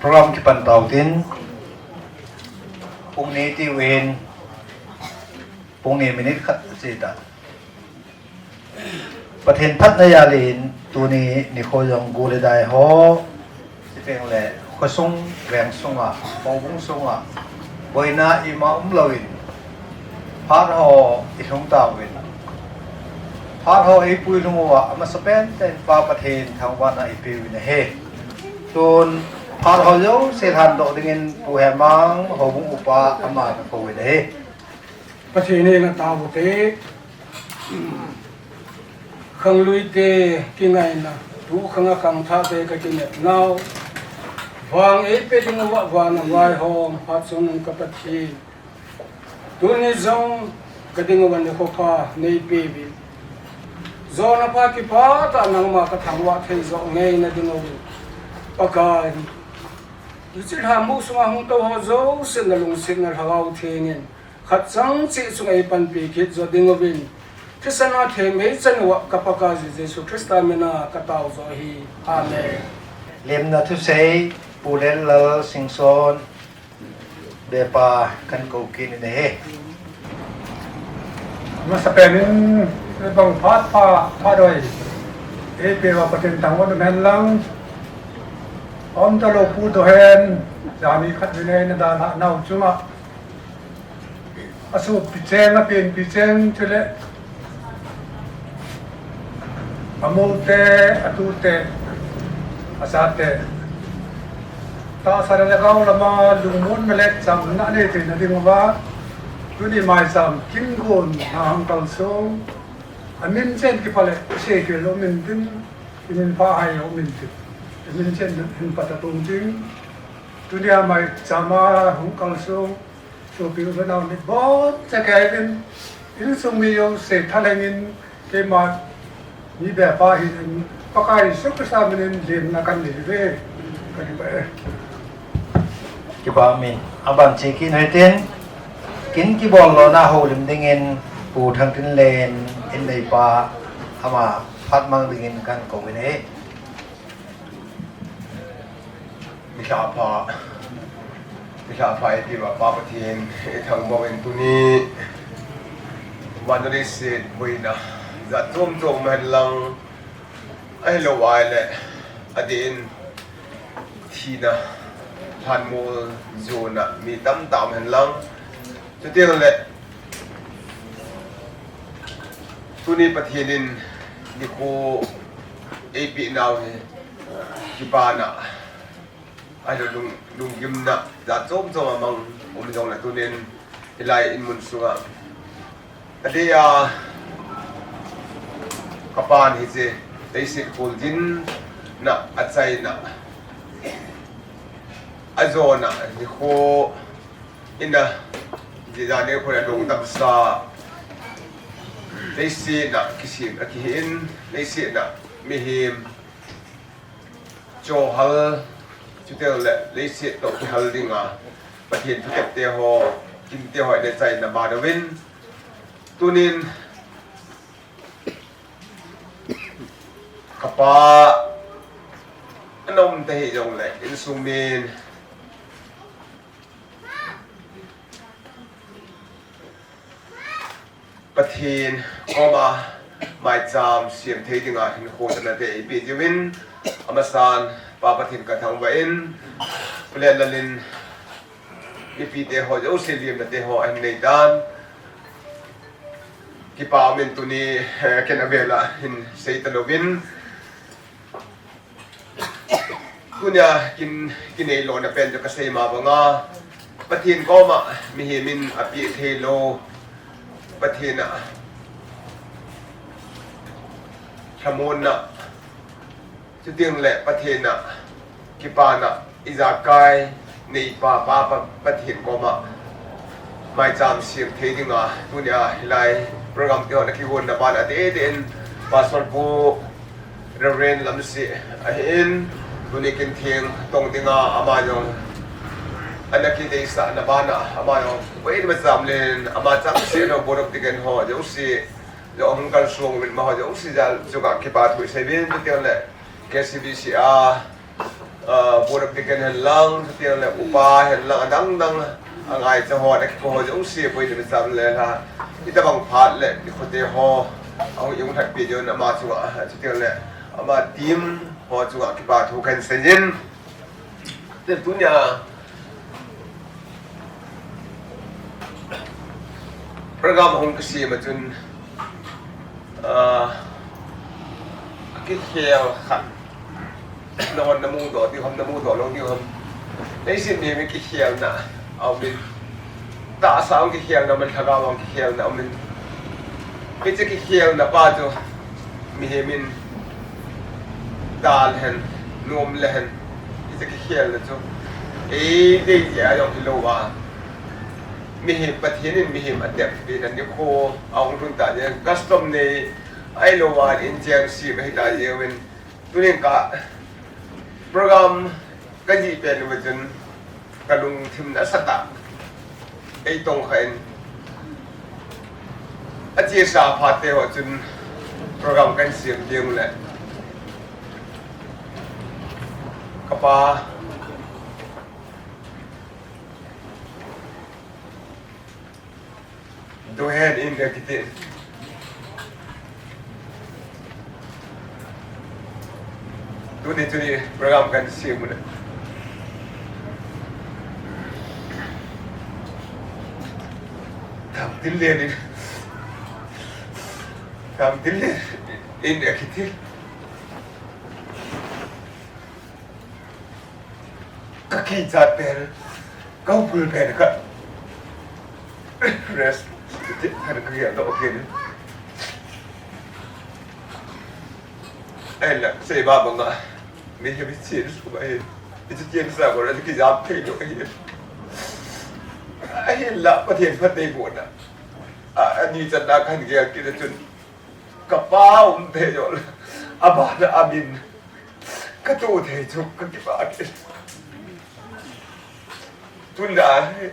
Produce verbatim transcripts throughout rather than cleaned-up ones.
Program kipan tau tin, pung ni tiu hin, pung ni minute khat che ta. Pathen phatna jal in tuni nikho jong gu le dai ho, chuteng le khosung veng sunga, houbung sunga, boina ima umlou in, phat ho i lhung tauvin. Phat ho eipui lhung uva, amasapen ten Pa Pathen thangvahna i peuvin ahi. Tun phat ho jouse lhandoh dingin Pu Hemang, houbung upa, ama kakou in ahi. Pathen henga tao ute. Khangluite kingaina, tu khanga khangthahte ka kinepnau. Vang eipe ding uva vana vaihom, phat chungnung ka Pathen. Tuni jong ka ding uva nikho pha neipeuvin. Jona pha kipah tah nangma ka thangvah thei joh ngeina ding uva. Pakai. Hiche lhamon sunga hung tou ho jouse nalungsetna Lhagao Theng in khat chang cheh chunga eipanpi kit jo ding uvin. Thisan a themmei chan uva ka Pakaiyu Jesu Christa mina ka tao jo ahi. Amen. Lemna thusei, Pu Lenlal Singson, Bepa kan kou kit in ahi. Amasapen in, eibang phat pha, phat hoi. Eipeuva Pathen thangvah in umhen lang. Aum talou Pu Dohen, jani khat vin eina dalhah nau chunga. Asuhpi cheng, apenpi cheng, chule amoute, atute, achate. Tahsa le lhagao lama lungmonna le chamna anei theina ding uva. Tuni maicham kin gon na hung kalsong. Amin chen kipah le, sei kil lou min tin, i min pha hai lou min tin. Amin chen hin pata tung tin. Tuni a maicham a hung kalsong. Sopi u le nao ni boncha kei in, insung mi jouse thalheng in, keima mi bepa hin, Pakai Jesu Christa min in lemna kan nei uve. Ka kipah e. Kipah min. Aban che kit in hitin, kin kibol lona houlim dingin Pu Thangtinlen in neipa ama phat mang dingin kan kou in ahi. Nilhah pha, nilhah pha eipeuva Pa Pathen, eithangvah in tuni, van le leiset boina jat chom chom um hen lang, ahilou ahile, adeh in thina, lhanmol jona mi tamtah um hen lang, chuteng le, tuni Pathen in nikho eipeh nau hi, kipana, ahilou lung, lunggimna, jat chom chom a mang um jongle tunin, hilai in mun sunga. Adeh a, kapan hiche, leiset kholjinna, achaina, ajona, nikho, ina, jijani khona dong damsa, leiset a kisin, akihin, leiset a mihem, Chohal, chuteng le leiset toh kihal dinga, Pathen thutepte ho, kimte ho, eina chaina ban uvin. Tunin, kapa, ana um tahih jongle, insung min, Pathen koma maicham sem thei dinga hinkho tana te eipeh jiuvin, amasan Pa Pathen kathangvah in, Pu Lenlal in mipite ho jouse lemna te ho ahin nei dan, kipah min tuni, eh, ken avel a hin sei talouvin, Tunia kin, kinei lona pen chu kasei ma banga, Pathen koma mihem in apeh thei lou, Pathen a lhamonna, chuteng le Pathen a kipana, ijakai neipa Pa, Pa, Pathen koma maicham sem thei dinga, tunia hilai program te ho ana kigonna ban a, adeh deh in Pastor Pu Reverend Lamsi ahin, tuni kin theng tong dinga ama jong ana kideisahna ban a, ama jong koima cham len, ama cham se no board of deacon ho jouse, jo hung kalsong uvin, amaho jouse jal chunga kipa thu isei uvin, chuteng le K C B C a Ah, Board of Deacon hen lang, chuteng le upa hen lang, adang dang, angaicha ho, nakikoi ho jouse, boina micham le la, itobang phat le, ikhote ho, ahung ium lhatpi jeh un ama chunga, chuteng le, ama team ho chunga kipa thu kahin seiyin. Tunia program ahung kisem a chun, ah, akikhel khat. Nahon namudoh diu ham, namudoh lou diu ham. Leiset mihem kikhelna aumin. Tahsa a kikhelna, man lhagao a kikhelna aumin. Hiche kikhelna pa chu mihem in dal hen, nom le hen. Hiche kikhelna chu eidei jeh a jong hilou a, mihem, Pathen in mihem atep pehna nikho ahung lhun ta jeh, custom nei ahilou a inchen sem ahita jeh uvin, tunin ka program kajih pen uva chun kalungthim nasatah a eitongkha in, achesa phat teho chun program kahin sem ding le kapa Dohen in kakiti. Tuni, tuni program kahin sem u le, Thamtinlen in, Thamtinlen in kakiti. Kakichat pen, kaupul pen kha. Rest, ti khan kagel doh kit in. Ahinla, sei banga, mihem hi chensah ahi. Hiche chensah banga kijam thei lou ahi. Ahinla, Pathen phattheibohna a, ani channa kahin gel kit a chun, kapa um thei jong le, abana amin katoh thei chu kakipah kit. Tuna hi,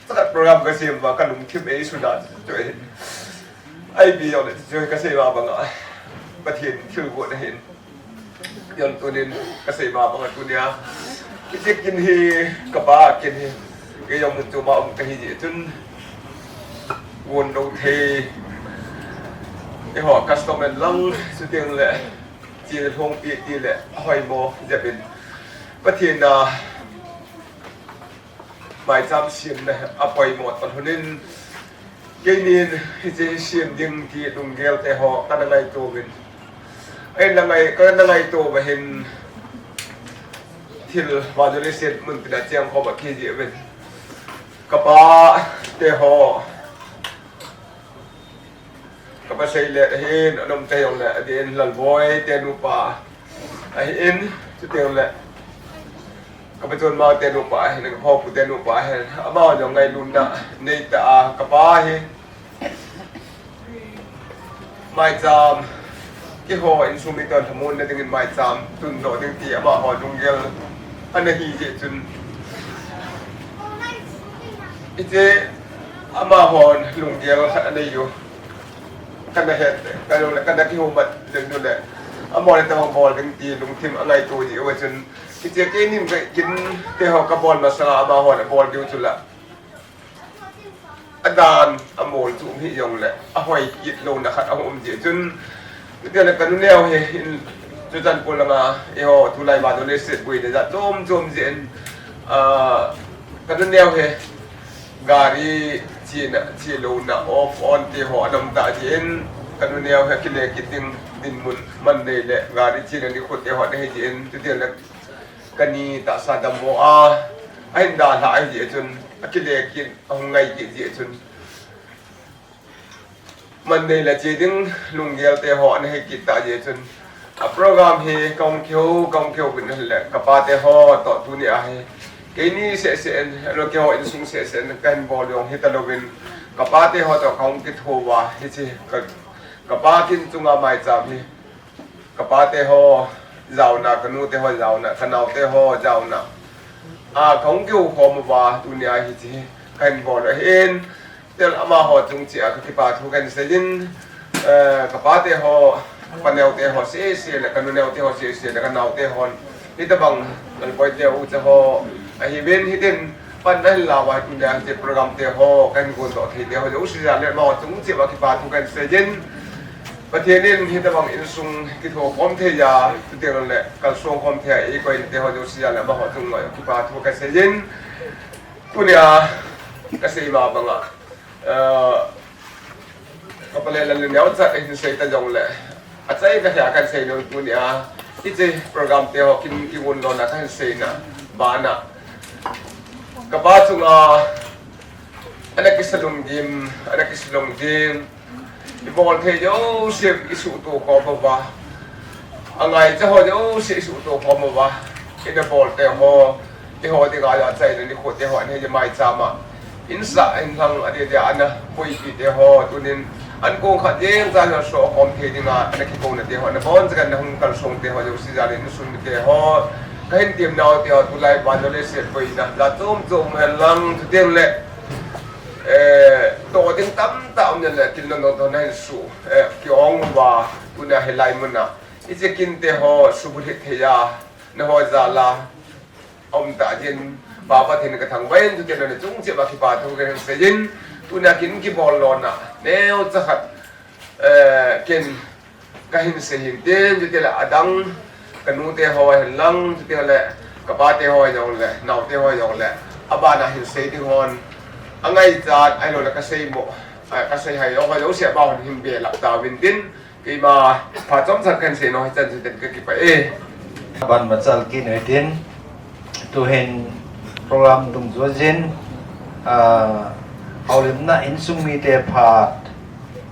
chakhat program kasem uva kalungthim eisuna chu ahi. Ipi jong le chu kasei uva banga, Pathen thilgon ahin. Jong tunin kasei uva banga tunia, hiche kin hi, kapa kin hi, kei jong mun choma um kahi jeh chun, gon lou thei, eiho custom hen lang, chuteng le, chena lhongpi ti le, ahoimo jep in, Pathen a maicham semna apoimo tah lhonin, keinin hiche sem ding ti lunggel teho kana ngaito uvin. Ahinla ngai, kana ngaito uva hin thil vannoi leiset mun tina chengkhom a kiji uvin. Kapa teho, kapa Seilet ahin, anom te jong le, adin Lalboi te nupa ahin, chuteng le, kapa Chonmang te nupa ahin, kapa Hopu te nupa ahin, ama jong ngailutna neitah a, kapa hi maicham, keiho insung mite lhamonna dingin maicham tundoh ding ti amaho lunggel ana hi jeh chun, hiche amaho lunggel khat anei u. Kana het, kana, kana kihoumat ding u le, amaho le tabang bol ding ti lungthim angaito jeh uva chun, hiche keinin ka kin teho kabol masanga amahon abol diu chu la, adan amol chu um hih jong le, ahoi kit louna khat ahung um jeh chun, hitia le kanu neo hi in Churachandpur langa, eiho tulai vannoi leiset boina jat chom chom jeh in, ah, kanu neo hi gari chena, chelouna off on ti ho ana um tah jeh in, kanu neo hi akile kit ding dinmun man nei le gari chena nikho teho ana hi jeh in, chuti le kani tahsa dammo a, ahin dalha ahi jeh chun, akile kit, ahung ngai kit jeh chun, man nei le che ding lunggel teho ana hi kit tah jeh chun, a program hi kahung kihou, kahung kihou uvin ahile, kapa teho toh tunia hi keini sehseh in, ahilou keiho insung sehseh in kahin bol jong hita louvin, kapa teho toh kahung kitho uva, hiche ka, kapa kin chunga maicham hi, kapa teho jaona, kanu teho jaona, kanao teho jaona a kahung kihou khom uva, tunia hiche kahin bol u ahin, tel amaho chung cheh a kakipa thu kahin seiyin, eh, kapa teho, kapa neo teho sese le, kanu neo teho sese le, kanao tehon Hitabang, kalpoi te u che ho, ahi vin hitin, pan na hin la vai tun dia, hiche program te ho, kan gon doh thei te ho, jouse jal le amaho chung cheh uva kipa thu kan sei jin. Pathen in hitabang insung kitho khom thei a, chuteng le kalsong khom thei a, eikoi na te ho, jouse jal le amaho chung uva kipa thu kan sei jin. Tunia, kasei ma banga, eh, Ka pale la le neo cha ka hin sei ta jong le. Achaina hi a kan sei nung tunia. Hiche program te ho kin kigon lona ka hin sei na. Bana. Ka pa chunga. Ana kisa lunggim, ana kisa lunggim. Ibol thei jouse isuhto khom uva. Angaicha ho jouse isuhto khom uva. Ina bol te ho. Eiho dinga achaina nikho te ho, ahin maicham a. Insah, inlhang, adeh deh a ana boipi te ho, tunin, an kong khat jeng chan ho soh khom thei dinga, ana kikouna te ho, ana boncha kan ana hung kalsong te ho, jouse jal le insung mi te ho, ka hin tem nau te ho, tulai pa no le se boina, la chom chom hen lang, chuteng le, eh, to ding tamtah um le, kin no no to na hin su, eh, ki ong uva, tuna hilai muna, hiche kin te ho, subulhit thei a, na ho jal a, Aum ta jin, Pa Pathen ka thangvah in, chuteng le na chung cheh uva kipa thu ka hin sei jin, tunia kin kibol lona, neocha khat, eh, kin ka hin sei hin tin, chuteng le adang, ka nu te ho hen lang, chuteng le ka pa te ho jong le, nao te ho jong le, abana hin sei ding hon, angaichat, ahilou le ka sei mo, eh, ka sei hai, o ka jouse abana hin belap tauvin tin, Keima phat chomcha kan sei nom hichan chu tin ka kipah e. Ban machal kit u hitin, tuhin program dungjuiyin, ah, houlimna insung mite phat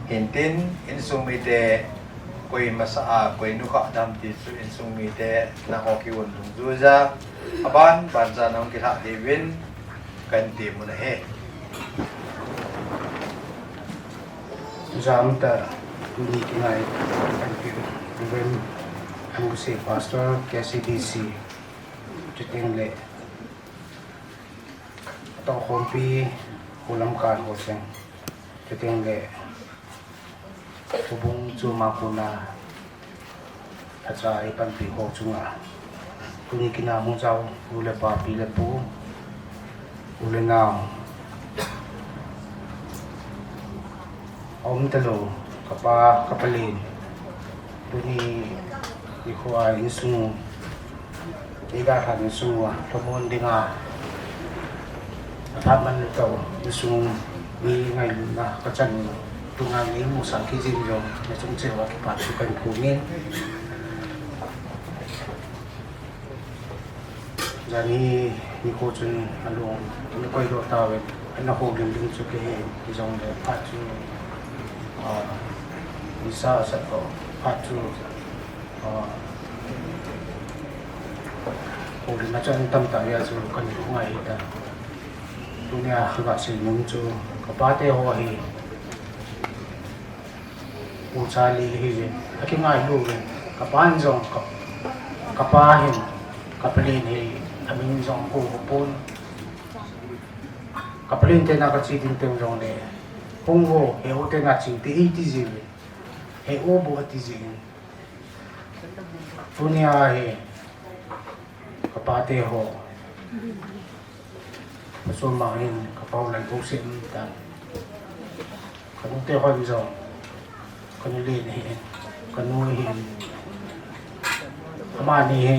hintin, insung mite koi masa a, koi nukha dem ti chu insung mite naho kiun dungjuija, aban bancha nahung kilhah diuvin, kan ti mun ahi. Jamta tuni kinai kan pi Reverend Mose Pastor K C D C, chuteng le tohkhompi Hulam kan ho cheng, chuteng le Houbung chom a kona Acha ei panpi ho chunga. Tuni kin a hung jao, u le pa, pi le pu, u le nao. Aum talou, ka pa, ka palen. Tuni nikho a insung, ei dalhan insung uva, lhamon dinga. Aphat man tao, insung mi ngailutna ka chan, tunga mi musah kit jing jong, nachung cheh uva kipa thu kahin phong in. Janhi nikho chun alung, ana koidoh tauvin, ana houlim ding chu kei hi, hijongle phat chu, ah, nisa asat ko, phat chu, ah, houlimna chu ana tam tah jeh a chu kana lungngai hita. Tunia kaga sei nom chu, ka pate ho hi, U Charlie hi jin, akingailu uvin, ka pan jong, ka, ka pa hin, ka palen hi, amin jong kou pon. Ka palen te na kache ding teng jongle, hung vo, he u te na ching te, eiti jiuvin, he u bu ati jiuvin. Tunia hi, ka pate ho. Ka soma hin, ka pau lai kou sem tan. Ka nu te hon jong, ka nu len ahin, ka nu ahin. Amani hi,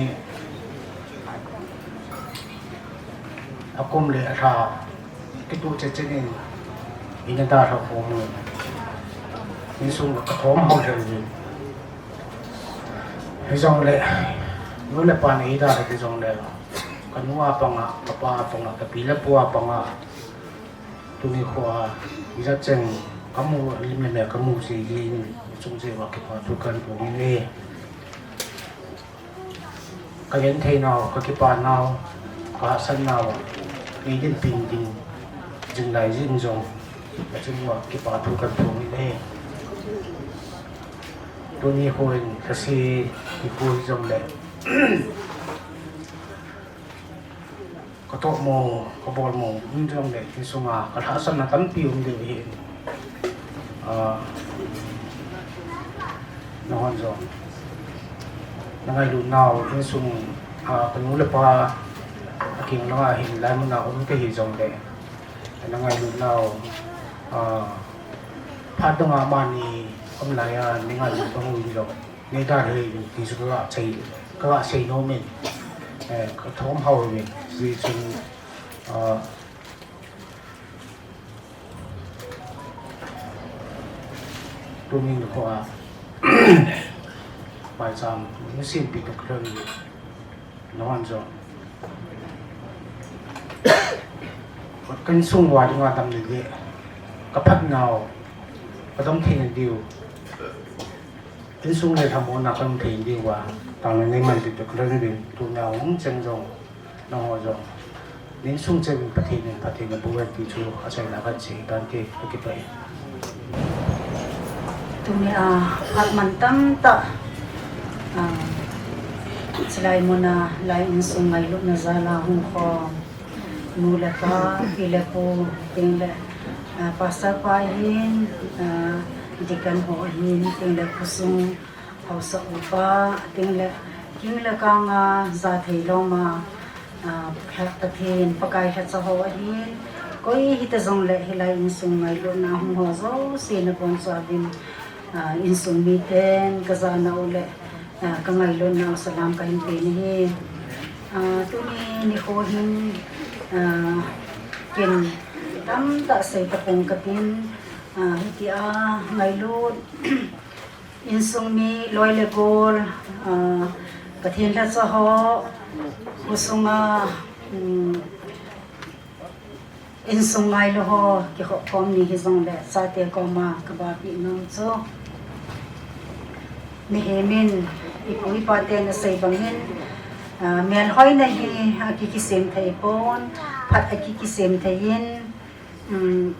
akum le alha, kituh chet chet in, ina dalha khom u. Insung ka khom hou lheh uvin. Hijongle, nu le pa in eidalha hijongle, ka nu a panga, ka pa a panga, ka pi le pu a panga, tuni kho a, ijat cheng, kamu, lim le mel kamu jeh in, chung cheh uva kipa thu kahin phong in e. Ka genthei nau, ka kipa nau, ka hahsat nau, nei dinpin ding, jing lai jing jong, achung uva kipa thu kahin phong in e. Tuni kho in, ka se, nikho hijongle. Ka tohmo, ka bolmo, um jongle, insunga, ka lhahsamna tampi um diu ahi. Ah, nahon jong. Na ngailut nau, insung, A, kanu le pa, a king langa hin lai muna um te hi jong le, na ngailut nau, a, phat danga mani um lai a, ni ngailut bang u jong, ni da hei ti chu ka sei, ka sei nom in, eh, ka thom hau in, si chun, a, Tunin ko a, pai cham, ni sim pi tuk lon, no an jo. Kan sung wa dinga tam ni le, ka phat nau, ka dam thei ni diu. Insung le lhamonna kan thei diu a, tang le nei man ti tu kan rin tu na hung cheng jong, na ho jong. Insung che bin Pathen in Pathen na bu ti chu a chai na kan che tan ti ka ki pai. Tuni a, phat man tam ta, a, chilai muna lai insung ngailutna jal a hung khom. Nu le pa, pi le pu, ting le, a, pastor pa hin, a, deacon ho hin, ting le khosung haosa upa, ting le, king le kang a, ja thei lom a, a, Pathen, Pakai lhacha ho ahin, koi hita jong le, hilai insung ngailutna hung ho jouse na bon chauvin, a, insung miten, ka jana u le, a, ka ngailutna u salam ka hin pe ni hi. A, tuni nikho hin, a, ken tamtah sei tapong katin, a, hitia ngailut, insung mi loi le gol, a, Pathen lhacha ho, khosunga, um, insung ngailu ho, kikhop khom ni hi jong le, chate koma ka ba pi nom chu. Mihem in, ipu ipa ten asei bang in, a, melhoina hi, a ki kisem thei pon, phat a ki kisem thei in, um,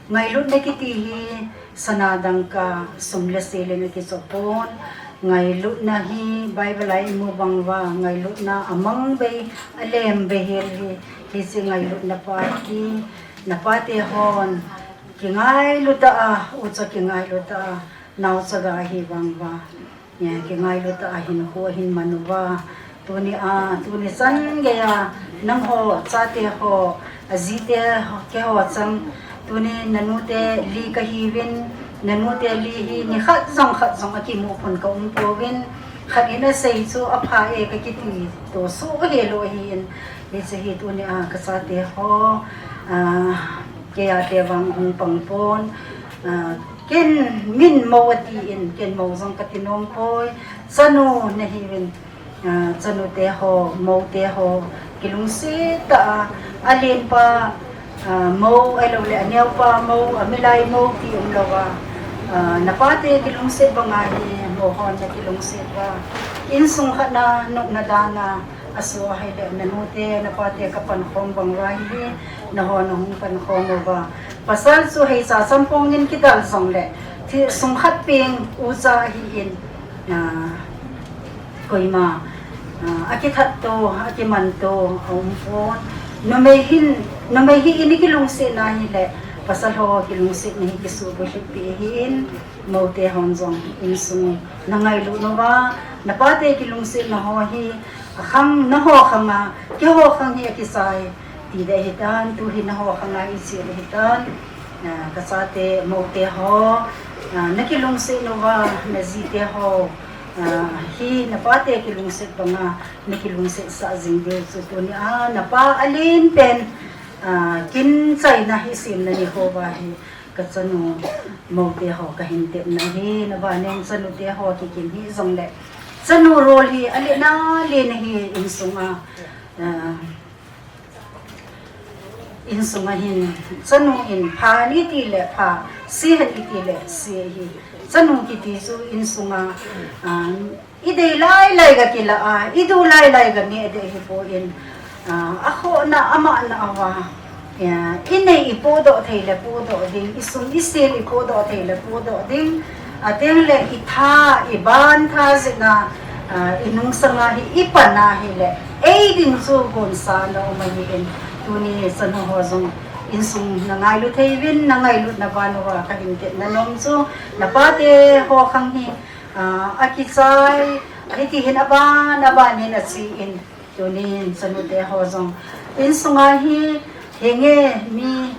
ngailutna kiti hi, sana dangka, sum le sel in a kicho pon, ngailutna hi, Bible a i mu bang uva, ngailutna a mang bei, a lem bei hel hi, Hiche ngailutna pa hi, na pate hon, kingailu ta a, ucha kingailu ta a, naocha ga hi vang uva. Nia, kingailu ta a hinkho ahin man uva. Tuni a, tuni chan gei a, nangho, chate ho, ajite ho, keiho chang, tuni nanute li kahiuvin, nanute li hi, ni khat jong khat jong akimu khun ka um pouvin, khat in asei chu apha e ka kiti to suh helou ahin, hiche hi tuni a ka chate ho, a, kei a te vang hung pang pon, a, ken min mou ati in, ken mou jong kati nom poi, chanu nahiuvin, a, chanu te ho, mou te ho, kilungset ta a, alen pa, a, mou, ahilou le, aneo pa mou, amilai mou ti um lou a, a, na pate kilungset bang a hi, mou hon na kilungset uva. Insung khat na, nopna dan a, aso ahile, na nute, na pate ka pankhom bang uva hi, na ho na hung pankhom uva. Pasal chu heicha champong in kidal jong le, thi sung khat peng ucha ahin, a, koima, a, akithat to, akiman to, aum pon. Numei hin, numei hi in kilungset na hile, pasal ho kilungset na hi kisuh bulhit pi ahin, mou te hon jong insung na ngailut uva, na pate kilungset na ho hi, akhang, na ho khang a, keiho khang hi akichai, ti ding ahitan, tu hi na ho khang a i che ding ahitan, a, ka chate, mou te ho, a, na kilungset uva, na jite ho, a, hi na pate kilungset bang a, na kilungset sah jing diu chu tuni a, na pa alen pen, a, kin chaina hi semna nikho uva hi, ka chanu mou te ho ka hin tepna hi, na ba nen chanu te ho kikim hi jong le, chanu rol hi, alen alen hi insung a, a, Insung a hin, chanu in pha in iti le pha, se hen iti le se hi. Chanu kiti chu insung a, a, i dei lai lai ga kila a, i du lai lai ga ne ding ahi pon, a, akhohna, amahna uva, a, i nei i podoh thei le podoh ding, i sum i sil i podoh thei le podoh ding, Ateng le i tha, i ban tha jeh a, a, i nungsang a hi, i pan a hile, ei ding chu gonsa na um ahin, tuni chanu ho jong insung na ngailu thei uvin, na ngailut na ban uva ka hin tepna nom chu, na pate ho khang hi, a, akichai, Hiti hin aban aban in achi in, tunin chanu te ho jong insunga hi henge mi,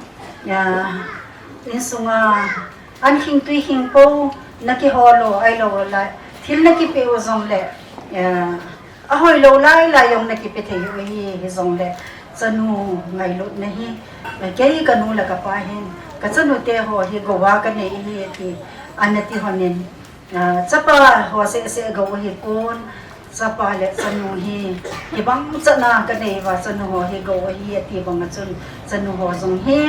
ya, insunga an hing tui hing po na kihol u, ahilou le thil na kipe u jong le, ya, ahoi lou lai lai jong na kipe thei u hi, hi jong le chanu ngailutna hi, kei kanu le kapa hin ka chanu te ho hi gou a kanei hi ti ana ti hon in, ah, chapa ho seh seh gou ahi pon, chapa le chanu hi, hibang chana kanei uva chanu ho hi gou ahi ati bang a chun, chanu ho jong hi,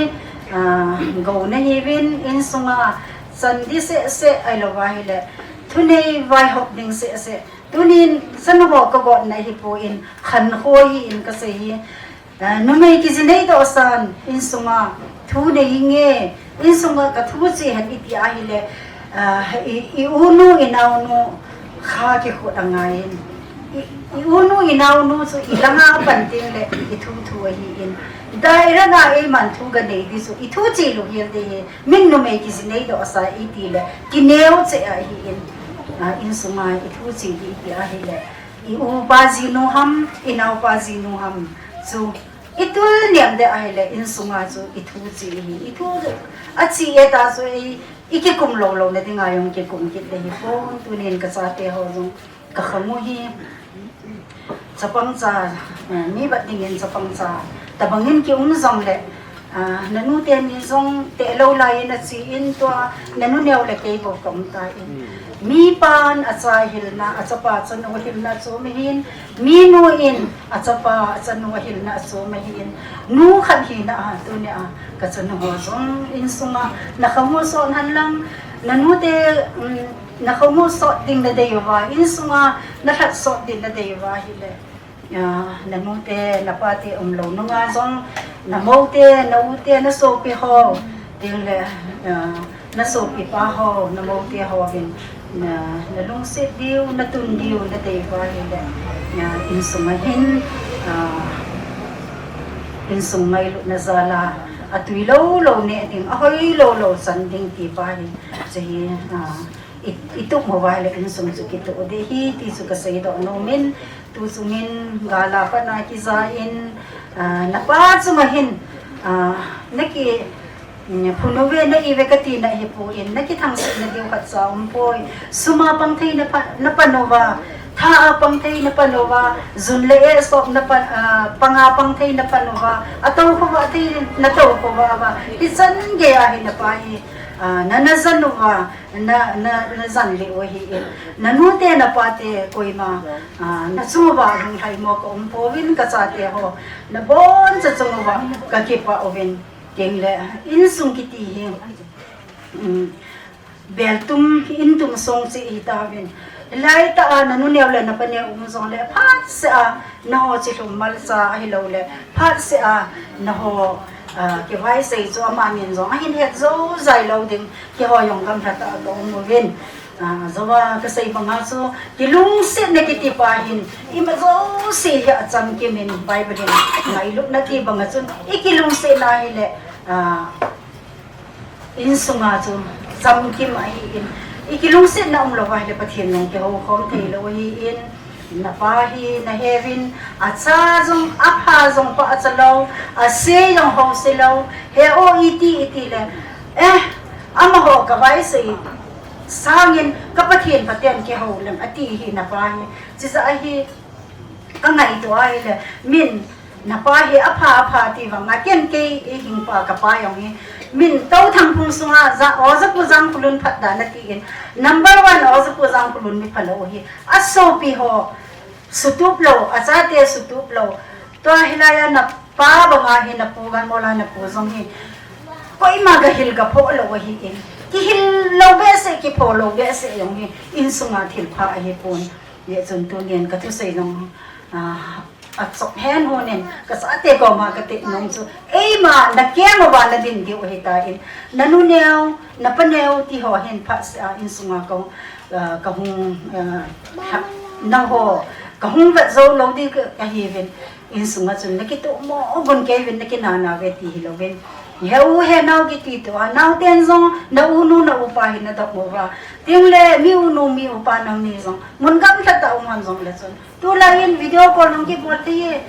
ah, gou na hiuvin, insunga chan di seh seh ahilou va hile thunei vaihop ding seh seh. Tunin chanu ho ka gotna hi pon, khankho hi in ka sei hi. Ah, numei kiji nei doh san, insunga thu nei nge, insunga ka thu chi hen iti ahile, ah, i, i unu, i naonu kha kikhut angaiyin. I, i unu, i naonu chu i langa pan teng le i thu thu ahi in. Direct a eiman thu ka nei di chu i thu chi lou hel di hi, min numei kiji nei doh sa iti le, kineo cheh ahi in. Ah, insunga i thu chi di iti ahile, i upa jinu ham, i naopa jinu ham chu i tul niam de ahile, insunga chu i thu chi hi, i thu achi e ta chu i, i kikum lou lou na dinga jong kikum kit de hi pon, tunin ka chate ho jong ka khamu hi, chapang cha, eh, mi bat dingin chapang cha tabang in ki um jong le, ah, na nu teni jong te lou lai in achi in tua, na nu neo le kei bou ka um ta in. Mi pan a cha hilna, a chapa chanu hilna chu mi hin, mi nu in a chapa chanu hilna chu mi hin, nu khat hina a tunia ka chanu ho jong insunga na khamu sot hen lang, na nu te, um, na khamu sot ding na dei uva, insunga na lhat sot ding na dei uva hile. Ah, na nu te, na pa te um lou nunga jong, na mou te, na u te, na sopi ho, teng le, ah, na sopi pa ho, na mou te ho vin, na, na lungset diu, na tun diu, na dei uva hile, ah, insunga hin, ah, insung ngailutna jal a, atui lou lou ne ding, ahoi lou lou chan ding ti pa hi, chu hi, ah, i, i tup mo uva hile insung chu kitoh de hi ti chu ka sei doh nom in, tu chung in gal a pat na kija in, ah, na pa chunga hin, ah, na ki, mm, phun uve na i ve kati na hi pon, na kithangsetna diu khat cha um poi. Sum a pang thei na pa, na pan uva, tha a pang thei na pan uva, jun le eh sop na pan, ah, pang a pang thei na pan uva, atou khova thei na tou khova uva. Hichan gei a hi na pa hi, ah, na, na jan uva, na, na, na jan lih u ahi in. Na nu te na pa te koima, ah, na chung uva lunglhai mo ka um pouvin, ka chate ho na boncha chung uva ka kipah uvin. Teng le insung kiti hi, um, bel tum, in tum song chi hi tauvin. Lai ta a na nu neo le na pa neo um jong le phat seh a, na ho chi lhum mal cha ahilou le, phat seh a, na ho, ah, kivai sei chu amanin jong ahin het jou jai lou ding, keiho jong gamlha tah a ka um uvin. Ah, jou a ka sei banga chu, kilungsetna kiti pa hin, ima jouse hi achamkim in Bible in ngailutna ti banga chun, i kilungset na hile, ah, insunga chu chamkim ahi in, i kilungsetna um lou va hile Pathen jong kihou khom thei lou ahi in, na pa hi na he uvin, a cha jong, a pha jong pa a cha lou, a se jong ho se lou, he o iti iti le, eh, amaho ka vai sei sangin ka Pathen phaten kihou lem ati hi na pa hi, chija ahi ka ngaito ahile, min Na pa hi apha, apha ti vang a, ken kei i hing pa ka pa jong hi. Min to thang phung sunga ja, o ja pu jang pulun phat da na ti in. Number one, o ja pu jang pulun mi phalou hi. A sopi ho, sutup lou, a chate sutup lou. Tua hilai a na pa banga hi na pu gan mola na pu jong hi. Koima ga hil ga pho lou hi in. Ki hil lou behseh, ki pho lou behseh jong hi. In sunga thil pha ahi pon. Ye chun tunin ka thusei jong, ah, a chok hen honin, ka chate koma ka ti nung chu, eima na keng uva na din diu ahi tan, na nu neo, na pa neo ti ho hin phat seh a, in sunga ka, ah, ka hung, ah, na ho, ka hung vet jou lou di ka, ka hi uvin, in sunga chun na kitoh mo gun kei uvin, na kinana uve ti hi louvin. He u he nao kiti tua, nao ten jong, na u nu na u pa hi na dong uva. Tin le, mi u nu mi u pa nangni jong, mun gamla tah a um hon jong le chun. Tulai in video call nung kibol thei e,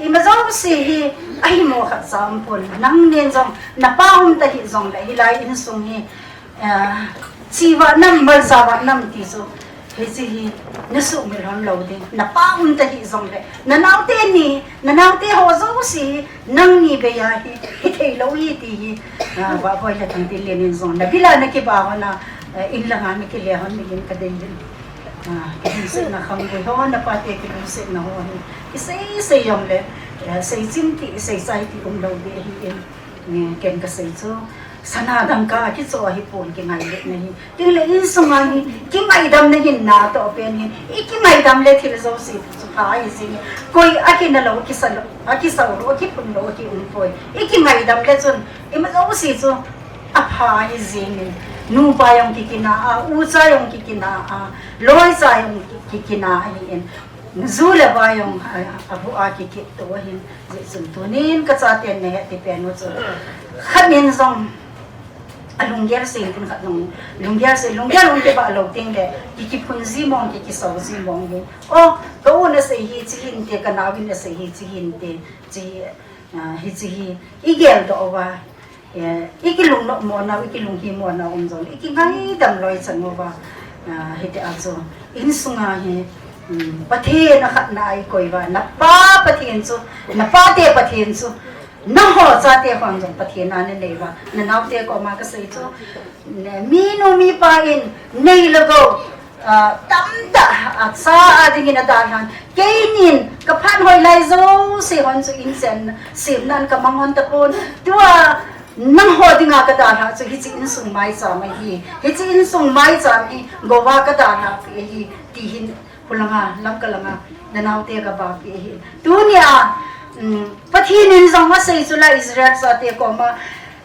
ima jouse hi, ahi mo khat cha um pon, nangnin jong, na pa um ta hi jong le, hilai insung hi, ah, chi va nam, mal sa va nam ti chu, hiche hi, na sumil hon lou ding, na pa um ta hi jong le, na naote ni, na naote ho jouse hi, nangni bei a hi, hi thei lou hi ti hi, ah, Vahboi le Thangtinlen in jong, na bil a na kiba hon a, eh, in lang a na kile hon ni in ka dei in. Ah, kilungsetna kham goi ho, na pa te kilungsetna ho hi. I sei, sei jong le, eh, sei chim ti, sei chai ti um lou ding ahi in, eh, ken ka sei chu. Sana dangka a kicho ahi pon kingai le na hi. Tin le insung a hi, kingaidam na hin na to pen hi. I kingaidam le thil jouse chu pha ahi jing. Koi a kina lou, kisa lou, a kisa lou, a kiphun lou, a ki um poi. I kingaidam le chun, ima jouse chu, apha ahi jing in, nupa jong kikina a, ucha jong kikina a, loicha jong ki-, kikina ahi in, ju le va jong a, abu a kikit to ahin, jeh chun tunin ka chaten na het ti pen u chu. Khat in jong, alunggel sei tin khat jong, lunggel sei, lunggel hung kiba lou teng le, ki, kiphun ji mong, ki, kisau ji mong hi. O, ka u na sei hi chi hin te, ka nao in na sei hi chi hin te, chi, ah, hichi hi, i gel doh uva. Eh, i kilung nom mo na, i kilung hi mo na um jong, i kingaidam loi chan uva. Ah, hiti a chu, insung a hi, um, Pathen a khatna a i koi uva, na pa Pathen chu, na pa te Pathen chu, na ho chate hon jong Pathen a na nei uva, na naote koma ka sei chu, ne, mi nu mi pa in, nei le gou, Ah, tamtah, ah, cha a dingin adalhan. Keinin, ka phat hoi lai jouse hon chu inchen, simnan ka mang hon tapon. Tua, nangho dinga ka dalha chu hichi insung maicham ahi. Hichi insung maicham hi, gouva ka dalha pi ahi, ti hin, khulanga, Lamka langa, na naote ka ba pi ahi. Tunia, um, Pathen in jong asei chu la Israel chate koma,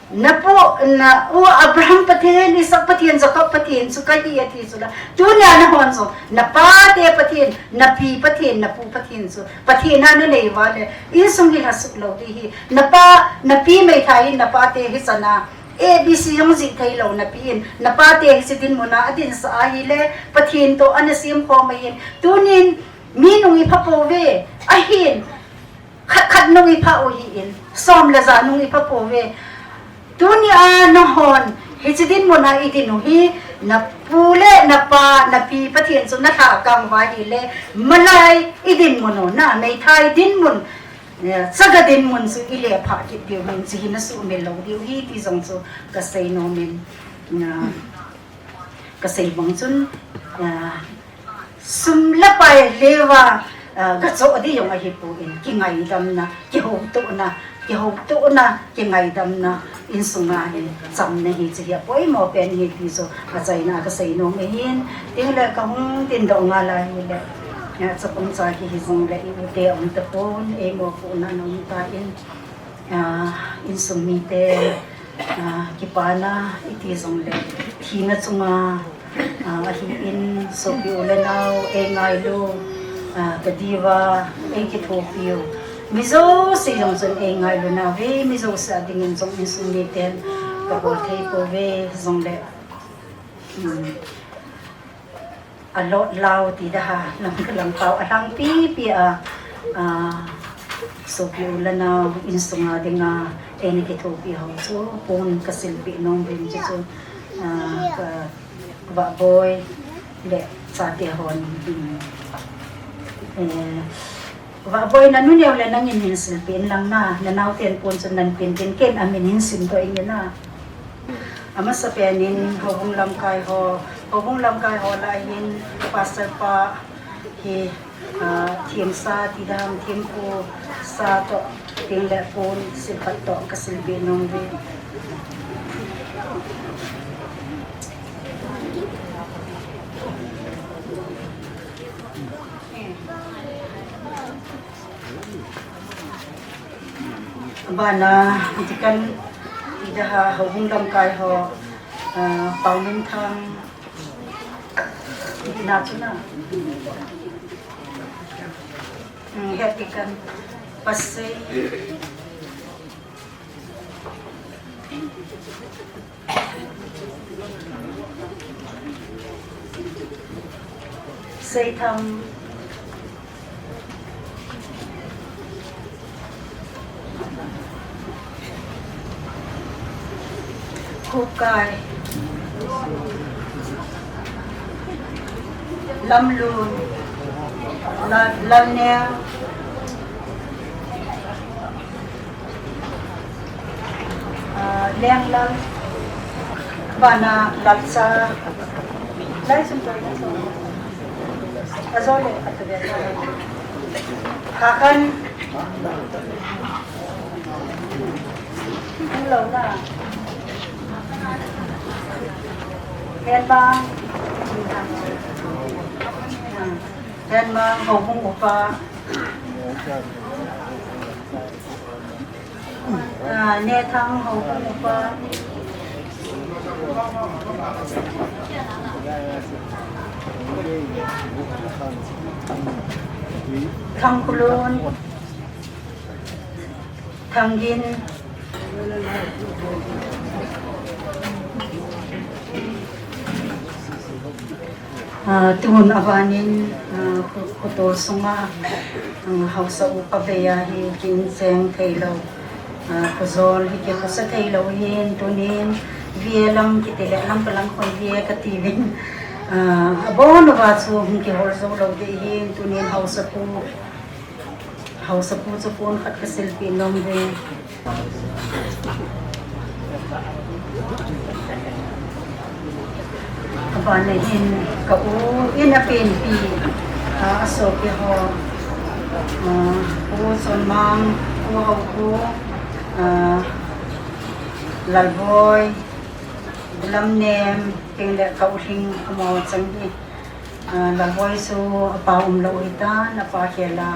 Na pu, na u Abraham Pathen, Isaac Pathen, Jacob Pathen chu kahi ati chu la. Tunia na hon chu, na pa te Pathen, na pi Pathen, na pu Pathen chu. Pathen a na nei uva le, insung hi lhasuk lou ding ahi. Na pa, na pi meithai in, na pa te hi chana. A B C jong jih thei lou na pi in, na pa te hi chi dinmun a, adin sa ahi le, Pathen to ana sim khom ahin. Tunin, mi nung i pha pouve, ahin. Khat khat nung i pha u hi in, som le ja nung i pha pouve. Tunia na hon, hichi dinmun a i din u hi, na pu le na pa, na pi Pathen chu na lhakang uva ahi le, malai i dinmun u, na meithai dinmun, eh, chaga dinmun chu i le pha kit diu hin, chi hi na sumil lou diu hi, ti jong chu ka sei nom in, na, ka sei bang chun, ah, sum le pai le uva, ah, ka cho di jong ahi pon, kingaidamna, kihoutohna, kihoutohna, kingaidamna, insung a hin, chamna hi chi hi apoimo pen ahi ti chu, achaina ka sei nom ahin, tin le ka hung tin doh ngal ahi le, ah, chapang cha kihi jong le i u te um tapon, eimo pu na na um tan, ah, insung mite, ah, kipana iti jong le, thina chunga, ah, ahin sopi u le nao, ei ngailu, ah, ka diuva, ei kithopi u. Mi jouse jong chun ei ngailu nauve, mi jouse a dingin jong insung miten ka bol thei pouve jong le. Um, a lot lau ti da ha, lam ka lam pau, a lang pi pi a, a, sopi u le nao, insung a dinga, ei na kithopi ho chu, pon ka silpi nom vin chu chu, a, ka, Vahboi, le, chate hon, um, eh, Vahboi, na nu neo le nangin hin silpi in lang na, na naoten pon chun nan pin tin ken amin hin sim to in na. Amasa penin, houbung lamkai ho, houbung lamkai ho lah hin, Pastor pa hi, ah, themsa, tidam, thempu, sa to, tin le pon, silpat to, ka silpi nom ve. Bana, deacon, ida ha, houbung lamkai ho, ah, Pau Minthang, ina chu na. Hmm, head deacon, Pastor. Seitham. Khukai. Lamlun. La-, Lalneng. Ah, Lenglal. Bana Lalcha. Lai sum to. Ajo le atu be. Khakan. Hello na. Henbang. Henbang, Houbung upa. Ah, Nethang, Houbung upa. Thangkhulun. Thangin. Ah, tun abanin, ah, khu-, khotol sunga, ah, haosa upa vei a hi kicheng theilou. Ah, khojol hi kikhosa theilou hin tunin V A lam kiti le lam kalam khon V A kati vin. Ah, abon uva chu hung kihol jou lou ding hin tunin haosa pu Haosa pu chu pon khat kasilpeh nom ve. Abana hin ka u in apenpi, ah, asopi ho, ah, Pu Chonmang, Pu Haokhu, ah, Lalboi, Lamnem, teng le ka u Hling amaho chang hi. Ah, Lalboi chu apa umlou hitan, apa khel a.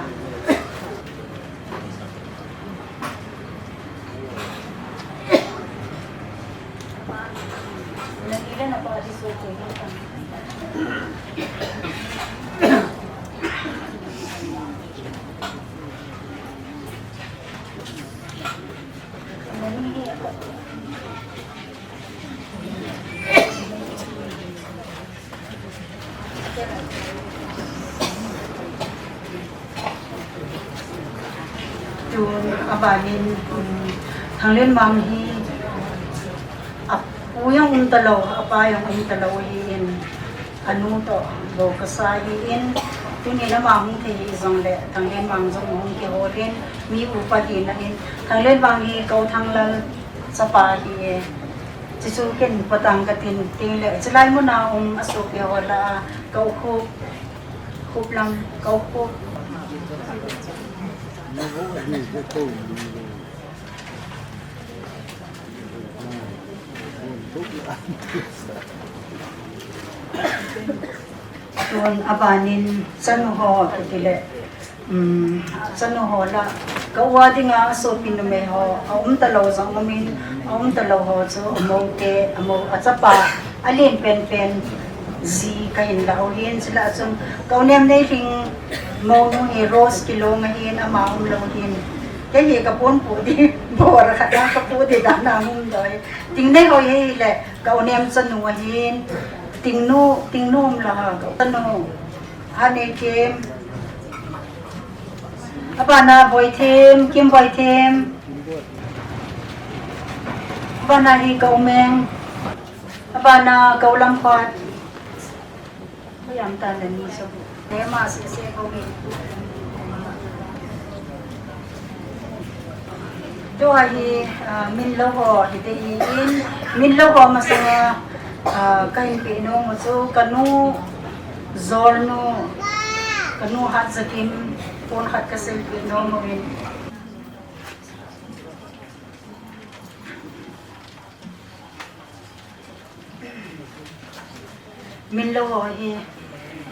Tun abanin, um, Thanglenmang hi apu jong umtalou, apa jong umtalou ahin, anu toh bou kasa ahin, tunin ama hung thei hijongle Thanglenmang jong hung kihol in, mi upa hina in, Thanglenmang hi ka u Thanglal chapa ahi e. Chuchu ken patang katin teng le, chulai muna um asopi ho lah a, ka u Khup, Khup lam, ka u Khup. Tun abanin chanu ho kiti le, um, chanu ho lah, ka u a dinga asopi numei ho, aumtalou jong umin, aumtalou ho chu, amou te, amou, achapa, alen penpen, ji kahin lah u hin, chule achun, ka u Nemneilhing, mounu hi Rose Kilong ahin, ama umlou hin. Kei hi kaponpo di, bor khat a kapo di dan a umlou hi. Tingnei ho hi le, ka u Nem chanu ahin, Tingnu, Tingnu umlou ha, ka u chanu. Haneikim. Abana Boithem, Kim Boithem. Abana hi ka u Meng. Abana ka u Lamkhat. Koiam tan le ni so. Nema sese ko mi. Tua hi, ah, minlou ho hite hi in, minlou ho masanga, ah, kahin pe nom u chu kanu Jolnu, kanu Hatjakim, pon khat kasilpeh nom uvin. Minlou ho hi,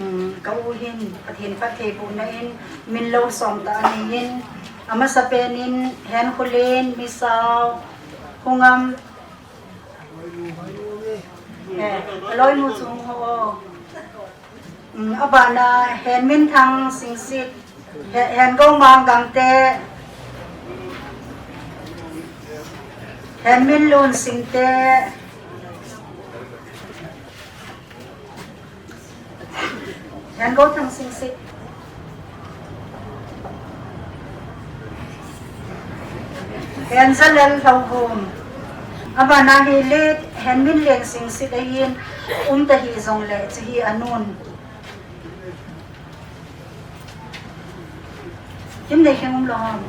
um, ka u hin, Pathen phattheibohna in, minlou som tah anei in, amasapen in, Henkholen, Misao, Hungam, eh, aloinu chung ho. Um, abana Henminthang Singsit, He-, Hengoumang Gangte, Henminlun Singte. Hengouthang Singsit. Henzalel Lhouvum. Abana hi late Henminlen Singsit ahin, umta hijongle, hiche hi anun. Himnei heng umlou ham.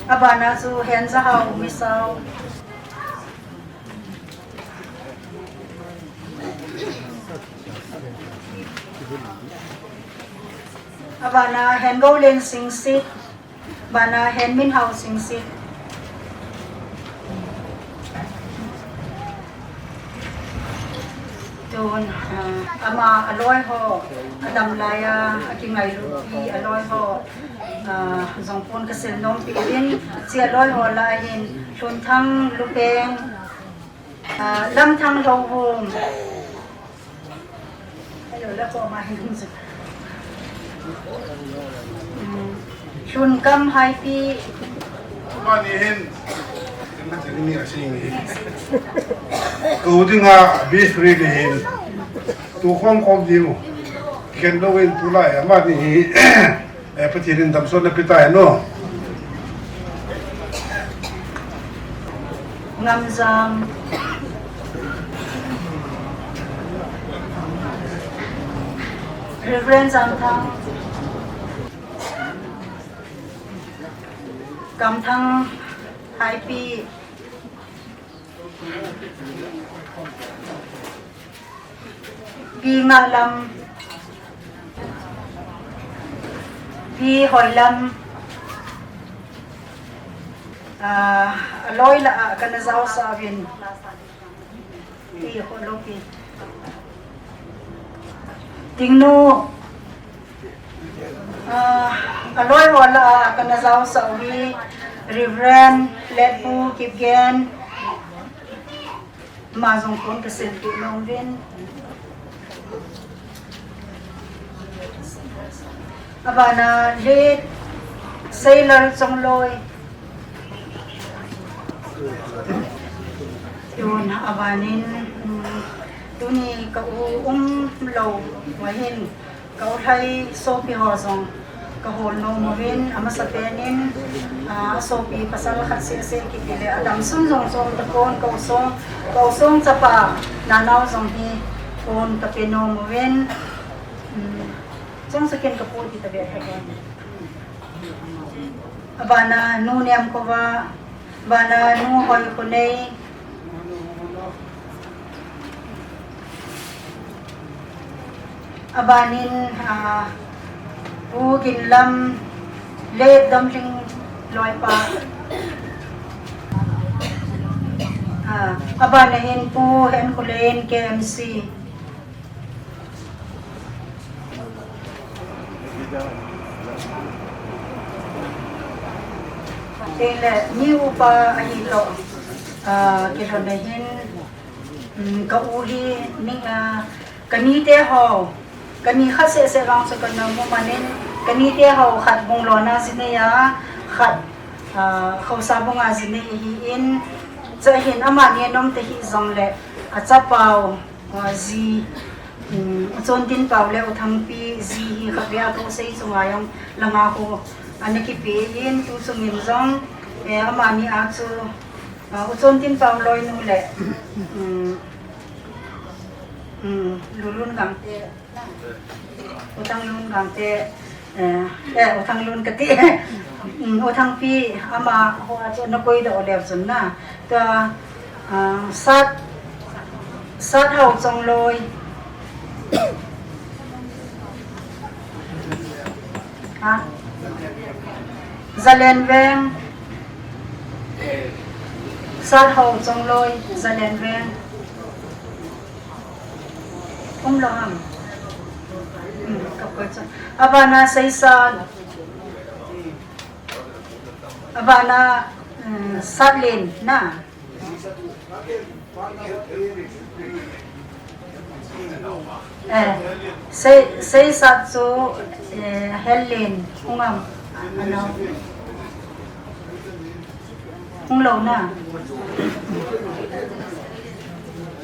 Abana chu Henzahao Misao. Abana Hengoulen Singsit. Abana Henminhao Singsit. Tun, ah, ama aloi ho, adam laiya, akingailupi aloi ho, ah, jong pon kasil nompi uvin, hiche aloi ho lah ahin, Lhunthang Lupeng, ah, Lamthang Lhouvum. Lhunkam Haipi. Mani hin. Kou dinga bisri ni hin. Tu khom khom diu. Khen lou in tulai amani hi. Eh, Pathen in damsotna petai no. Ngamjam. Reverend Jamthang. Kamthang Haipi. Pi Ngalam, Pi Hoilam, ah, aloi lah a kana jaosah uvin. Pi Hoilam Pi. Tingnu, ah, aloi ho lah a kana jaosah uhi, Reverend Letpu Kipgen. Ama jong pon kasil peh nom uvin. Abana late Seilal Chongloi. Tun abanin, um, tuni ka u umlou uva hin. Ka u lhai sopi ho jong ka hol nom uvin, amasapen in, ah, sopi pasal khat seh seh kiti le, adamsun jong chom tapon, ka u song, ka u song chapa, nanao jong hi pon ka pe nom uvin, um, chong sakin ka pu ti ta ve ta kon. Abana Nu Nemkhovah, abana Nu Hoikhonei. Abanin, ah, Pu Ginlam, late Damling loipa. Ah, abana hin Pu Henkholen K M C. Tile, mi upa ahi toh, ah, kilhon na hin, um, ka u hi, ni, ah, ka nite ho, ka ni khat seh seh vang chu ka nom u manin, ka nite ho khat Bunglona ji nei a, khat, ah, Khaosa Bunga ji nei ahin, chu hin amani anom ta hijongle, achapa u, ah, ji, um, U Chontinpao le U Thangpi ji hi khatvei a ka u sei chunga jong langa khu ana kipe in, tu chungin jong, eh, amani a chu, ah, U Chontinpao loinu le, um, um, Lulun Gangte, U Thanglun Gangte, eh, eh, U Thanglun kati. Um, U Thangpi, ama ho a chu na koi doh leu chun na. Tua, ah, Sat, Sathao Chongloi. Ha? Zalenveng. Sathao Chongloi, Zalenveng. Umlou ham. Hmm, ka koi chu. Abana Seisat. Abana, hmm, Satlen na. Eh, Sei, Seisat chu, eh, Helen, hung am, ano. Hung lou na.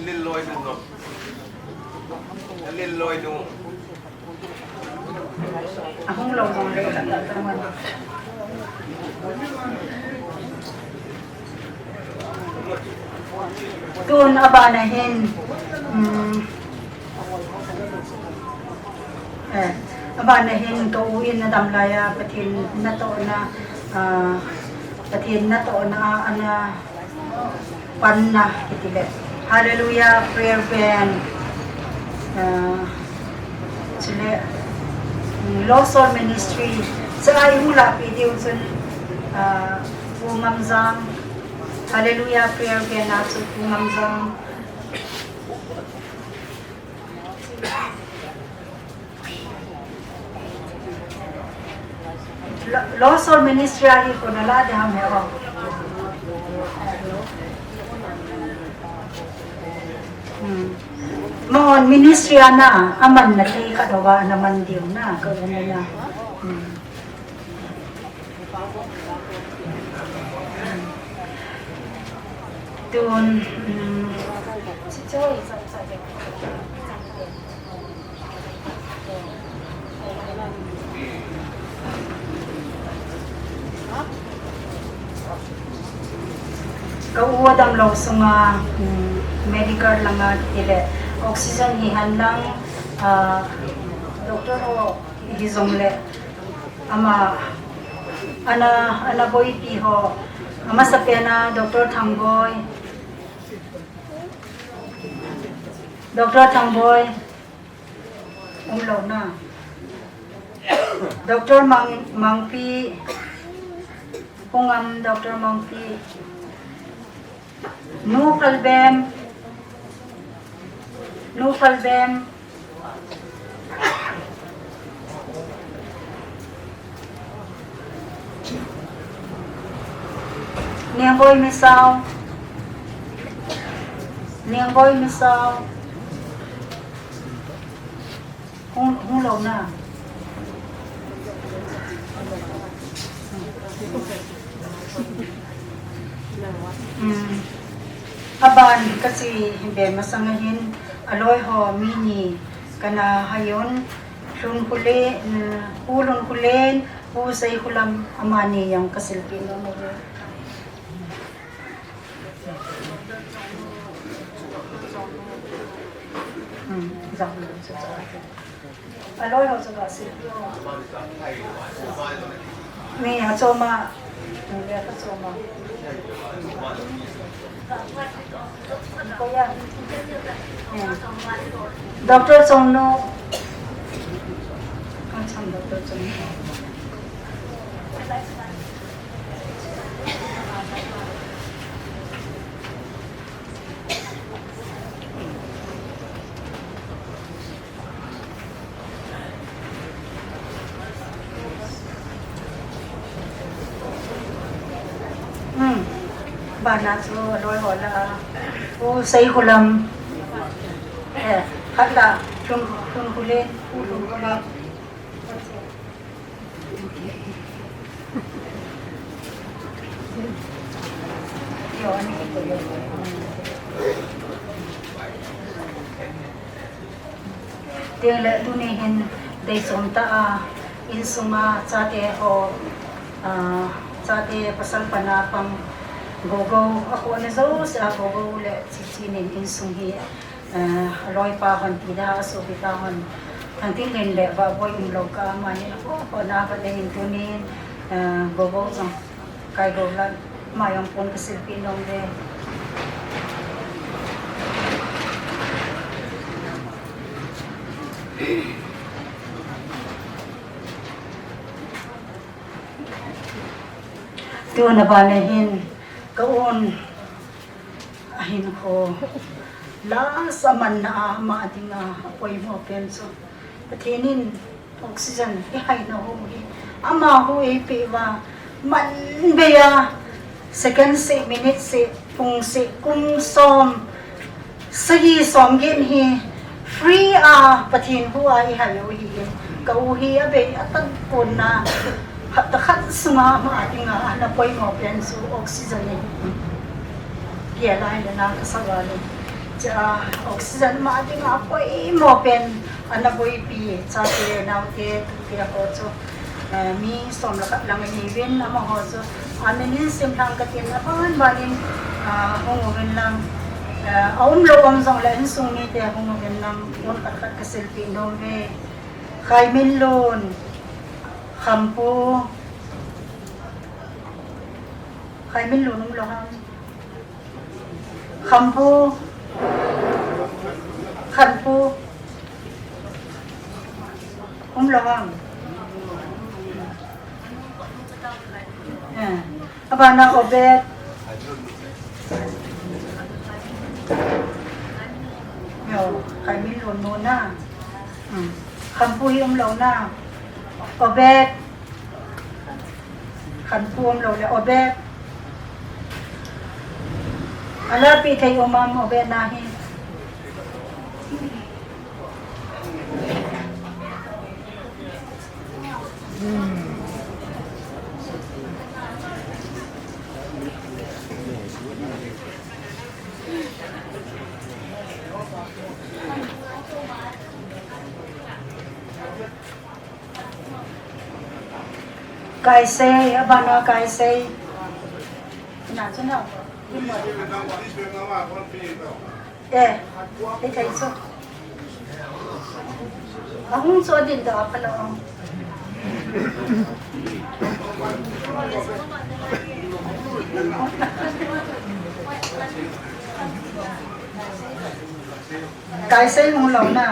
Lil loi ding lo. Lil loi ding. Ahung lou mong lou la ta ta man. Tun abana hin, um, eh, abana hin ka u in na dam lai a, Pathen natohna, ah, Pathen natohna a, ana panna kiti le. Hallelujah, prayer band. Ah, chule, mm, Lost Soul Ministry. Cha ai hula pi diu chun, ah, Pu Ngamjang. Hallelujah, prayer band a chu Pu Ngamjang. Lo-, Lost Soul Ministry a hi kona la de ham he o. Hmm. Mon ministry ana, aman na thei khat hova, ana man diu na, ka u na. Hmm. Tun, um, ka u adam lou sunga, um, medical langa tile oxygen hi han lang, ah, doctor ho hi jong le. Ama, ana, ana boipi ho. Amasapen a Doctor Thangboi. Doctor Thangboi. Um lou na. Doctor Mang, Mangpi. Hung am Doctor Mangpi. Nu Phalbem. Nu Phalbem. Niangboi Misao. Niangboi Misao. Hung, hung lou na. Hmm. Aban kache be masang ahin, aloi ho mi ni kana hai un, Lhunkhulen, hmm, Pu Lhunkhulen, Pu Seikhulam, amani jong kasilpi nom uve. Hmm, jang. Aloi ho chu kasilpi nom. Mi achoma, mi achoma. Doctor Chongno. Kacham Doctor Chongno. Hmm. Bana chu aloi ho la. Pu Seikhulam. Eh, khat la, Lhun, Lhunkhulen, Pu Lhunkhulen. Tin le tuni hin deichom tah a insunga chate ho, ah, chate pasal pana pang Gogo, akhona jouse a Gogo le Chichi nin insung hi, eh, aloipa hon tida, asopipa hon Thangtinlen le Vahboi umlou kah a amani akhona vat le hin tunin, eh, Gogo jong Kai Golan, ama jong pon kasilpi nom uve. Tuna bana hin ka un ahin kho la sa man na a ama dinga apoimo pen chu Pathen in oxygen ihaina hu hi, ama hu eipeh uva, man bei a, second seh, minute seh, pung seh, kum som, sagi som get hi, free a, Pathen hu a ihai u hi, ka u hi abei atan pon na, Hapta khat sunga ama dinga ana poimo pen chu oxygen in. Kia lai le na ka sa va le. Cha oxygen ama dinga poimo pen ana boipi chate naote tute ho chu, eh, mi som le khat lang ahiuvin amaho chu. Amen in sim thang ka tin aban ban in, ah, hung uvin lang, eh, aum lou um jong le insung mite hung uvin lang, pon khat khat ka silpi nom uve. Khaiminlun, Khampu, Khaiminlun um lou ham. Khampu, Khanpu, um lou ham. Eh, abana Obed. Yo, Khaiminlun nu na. Hmm. Khampu hi um lou na. Obed. Khampu um lou le Obed. Ala pi thei um am Obed na hi. Kaisei, abana Kaisei. Na chu na. Eh, eh, thei chu. Ahung chu adin da pha lou. Kaisei hung lou na.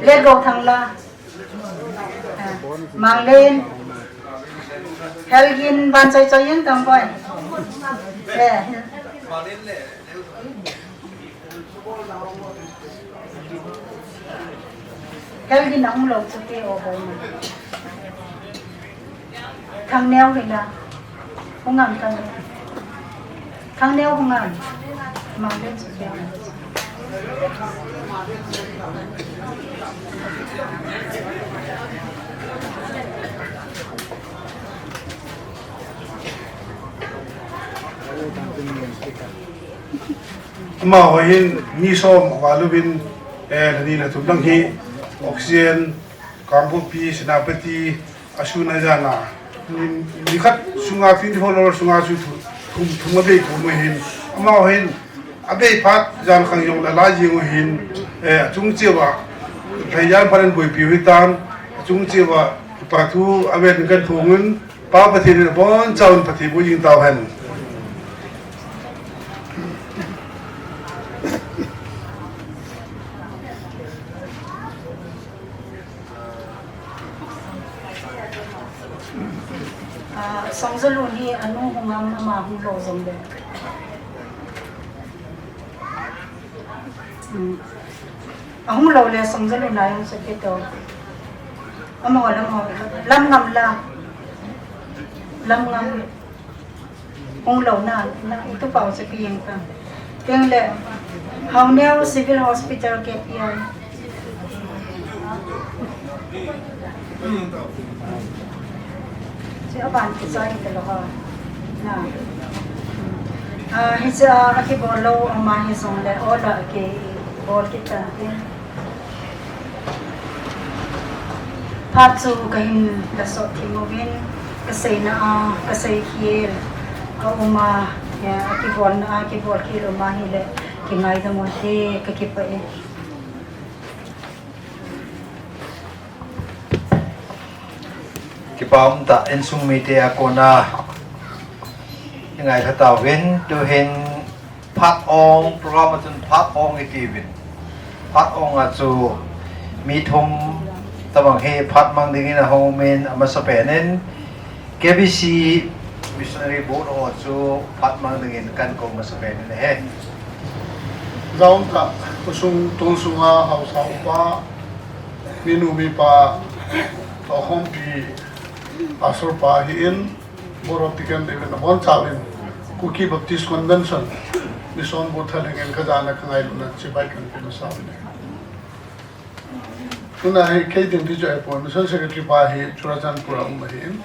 Let go thang la. Manglen. Helgin ban choi choi yin tang koi. Eh. Helgin a hung lou chu te o boi ma. Thangneo hi la. Hung am Thangneo. Thangneo hung am. Manglen chu te. Amaho hin mi som aval uvin, eh, lha ni lha thum lang hi oxygen, Kangpokpi, Senapati, asun ajan a. Ni, ni khat sunga twenty-four hours sunga chu thu, thum, thum abei thum u hin. Amaho hin abei phat jan khang jong le ala jing u hin, eh, achung cheh uva. Lhaijan phat in boipi u hitan, achung cheh uva, pa thu aven kan thong un, Pa Pathen in abonchauvin phatthei boh jing tauhen. Ah, Songzalun hi anu hung am ama hung lou jong le. Hmm. Ahung lou le Songzalun a jong chu kito. Amaho, amaho. Lamngam la. Lamngam. Hung lou na, na, itu pau chu kiyeng ta. Teng le, Haoneo Civil Hospital K P I. Hmm. Chu aban kichai ta lou ha. Na. Ah, hiche a, akibol lou, ama hi jong le, ola kibol kit tan tin. Phat chu kahin la sot thim uvin, kaseina a, kasei khel, aum a, eh, akibolna a, kibol khel um ahile, kingaidam u hite, kakipah e. Kipa um tah, insung mite a kona i ngailha tauvin, tuhin phat ong, program a chun phat ong i tiuvin. Phat ong a chu mi thum tabang hi phat mang dingin ahung umin, amasapen in K B C Missionary Board ho chu phat mang dingin kan kou masapen in ahi. Jaum tah, khosung tun sunga haosa upa, minu mipa, tohkhompi, pastor pa ahin, Board of Deacon David abonchauvin, Kuki Baptist Convention, Mission Board thalhengin kajana kangailutna chibai kan pe masa uvin. Tuna hi kei ding ti chu ahipon, Mission Secretary pa hi Churachandpur a um ahin.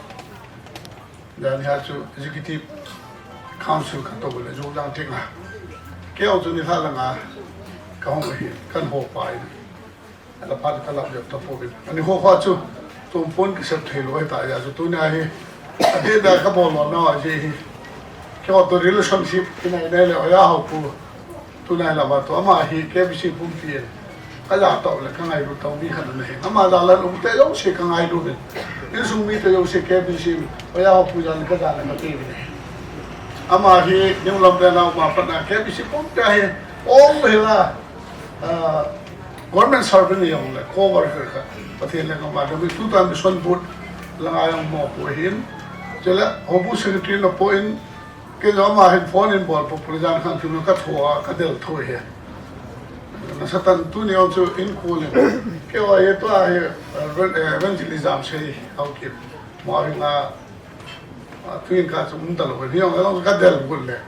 Jan hi chu Executive Council khat toh le Jojang thing a. Kei jong chu nilhah langa kahung ahin, kahin houpa in. Ala phat kalap jep tapouvin. Ani ho kho chu tumpon kisep thei lou ahitai, achu tunia hi adeh a kabol lona ahi. Kei toh relationship kinai nai le, oja hopu. Tunai lama toh ama hi K B C pumpi in kaja toh le kangailut tah mi khat ana hin. Ama jal a umte jouse kangailut in. Insung mite jouse K B C, oja hopu jal a kaja le kape uvin ahi. Ama hi New Lamka a uma pat na K B C pumpi a hi. All hila, ah, government servant jong le, co-worker khat. Pathen lenggam a dam in, tuta Mission Board langa jong mopo ahin. Chule, Houbung Secretary na po in, kei jong ama hin phone in bol, po, po, jan khan thum ka tho a, ka del tho ahi. Nasatah in tuni jong chu in call in. Kei jong hi tua hi, eh, evan-, eh, evangelism sei, Haokip. Mo hi nga, Ah, tuin ka chu um talou, ni jong, jong ka del got le.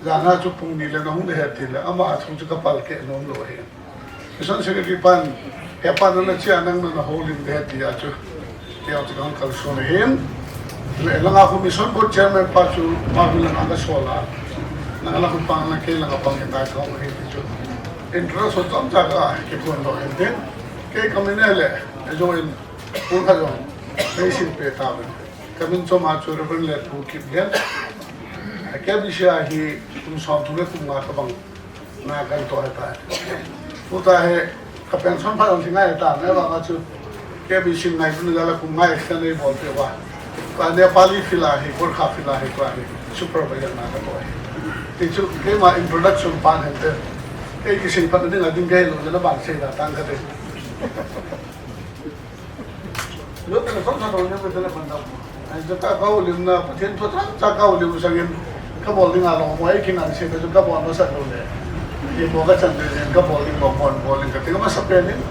Jan a chu pung ni le nahung ding ahi ti le, ama thu chu ka palkeh nom lou ahi. Mission Secretary pan, he pan na chia nang na houlim ding ahi ti a chu. Kei jong chu kahung kalson ahin. Le, langa khu Mission Board Chairman pa chu, pa khu langa kasol a. Nang la khu pang na kei langa pang in dai kahung ahi ti chu. Introduction chomcha kakipon lou ahin tin. Kei kamin le, ajo in, pun khat jong, kei sin pe tauvin. Kamin chom a chu Reverend Letpu Kipgen. K B C a hi kum som thum le kum nga kabang na kahin toh ahitai. Tuta hi ka pension phat jong thi ngai ahitai, ahivang a chu K B C ngailutna jal a kum nga extend eibol peh uva. Ka Nepali field a hi, Gorkha field a hi, tua hi supervisor na katoh ahi. Ti chu keima introduction pan ahin te. Kei kisin phatna dinga ding kahilou jeh a ban seida tang kate. Lo tena som sa tong ne ko tena panda. Ai, jaka ka houlimna, Pathen thu chomcha ka houlim sangin, ka bol dinga lou mo, ei kin an se ka bol masa lou le. Ye mo ka chan de, ka bol ding, bol, bol, bol ding ka ti masa pen in.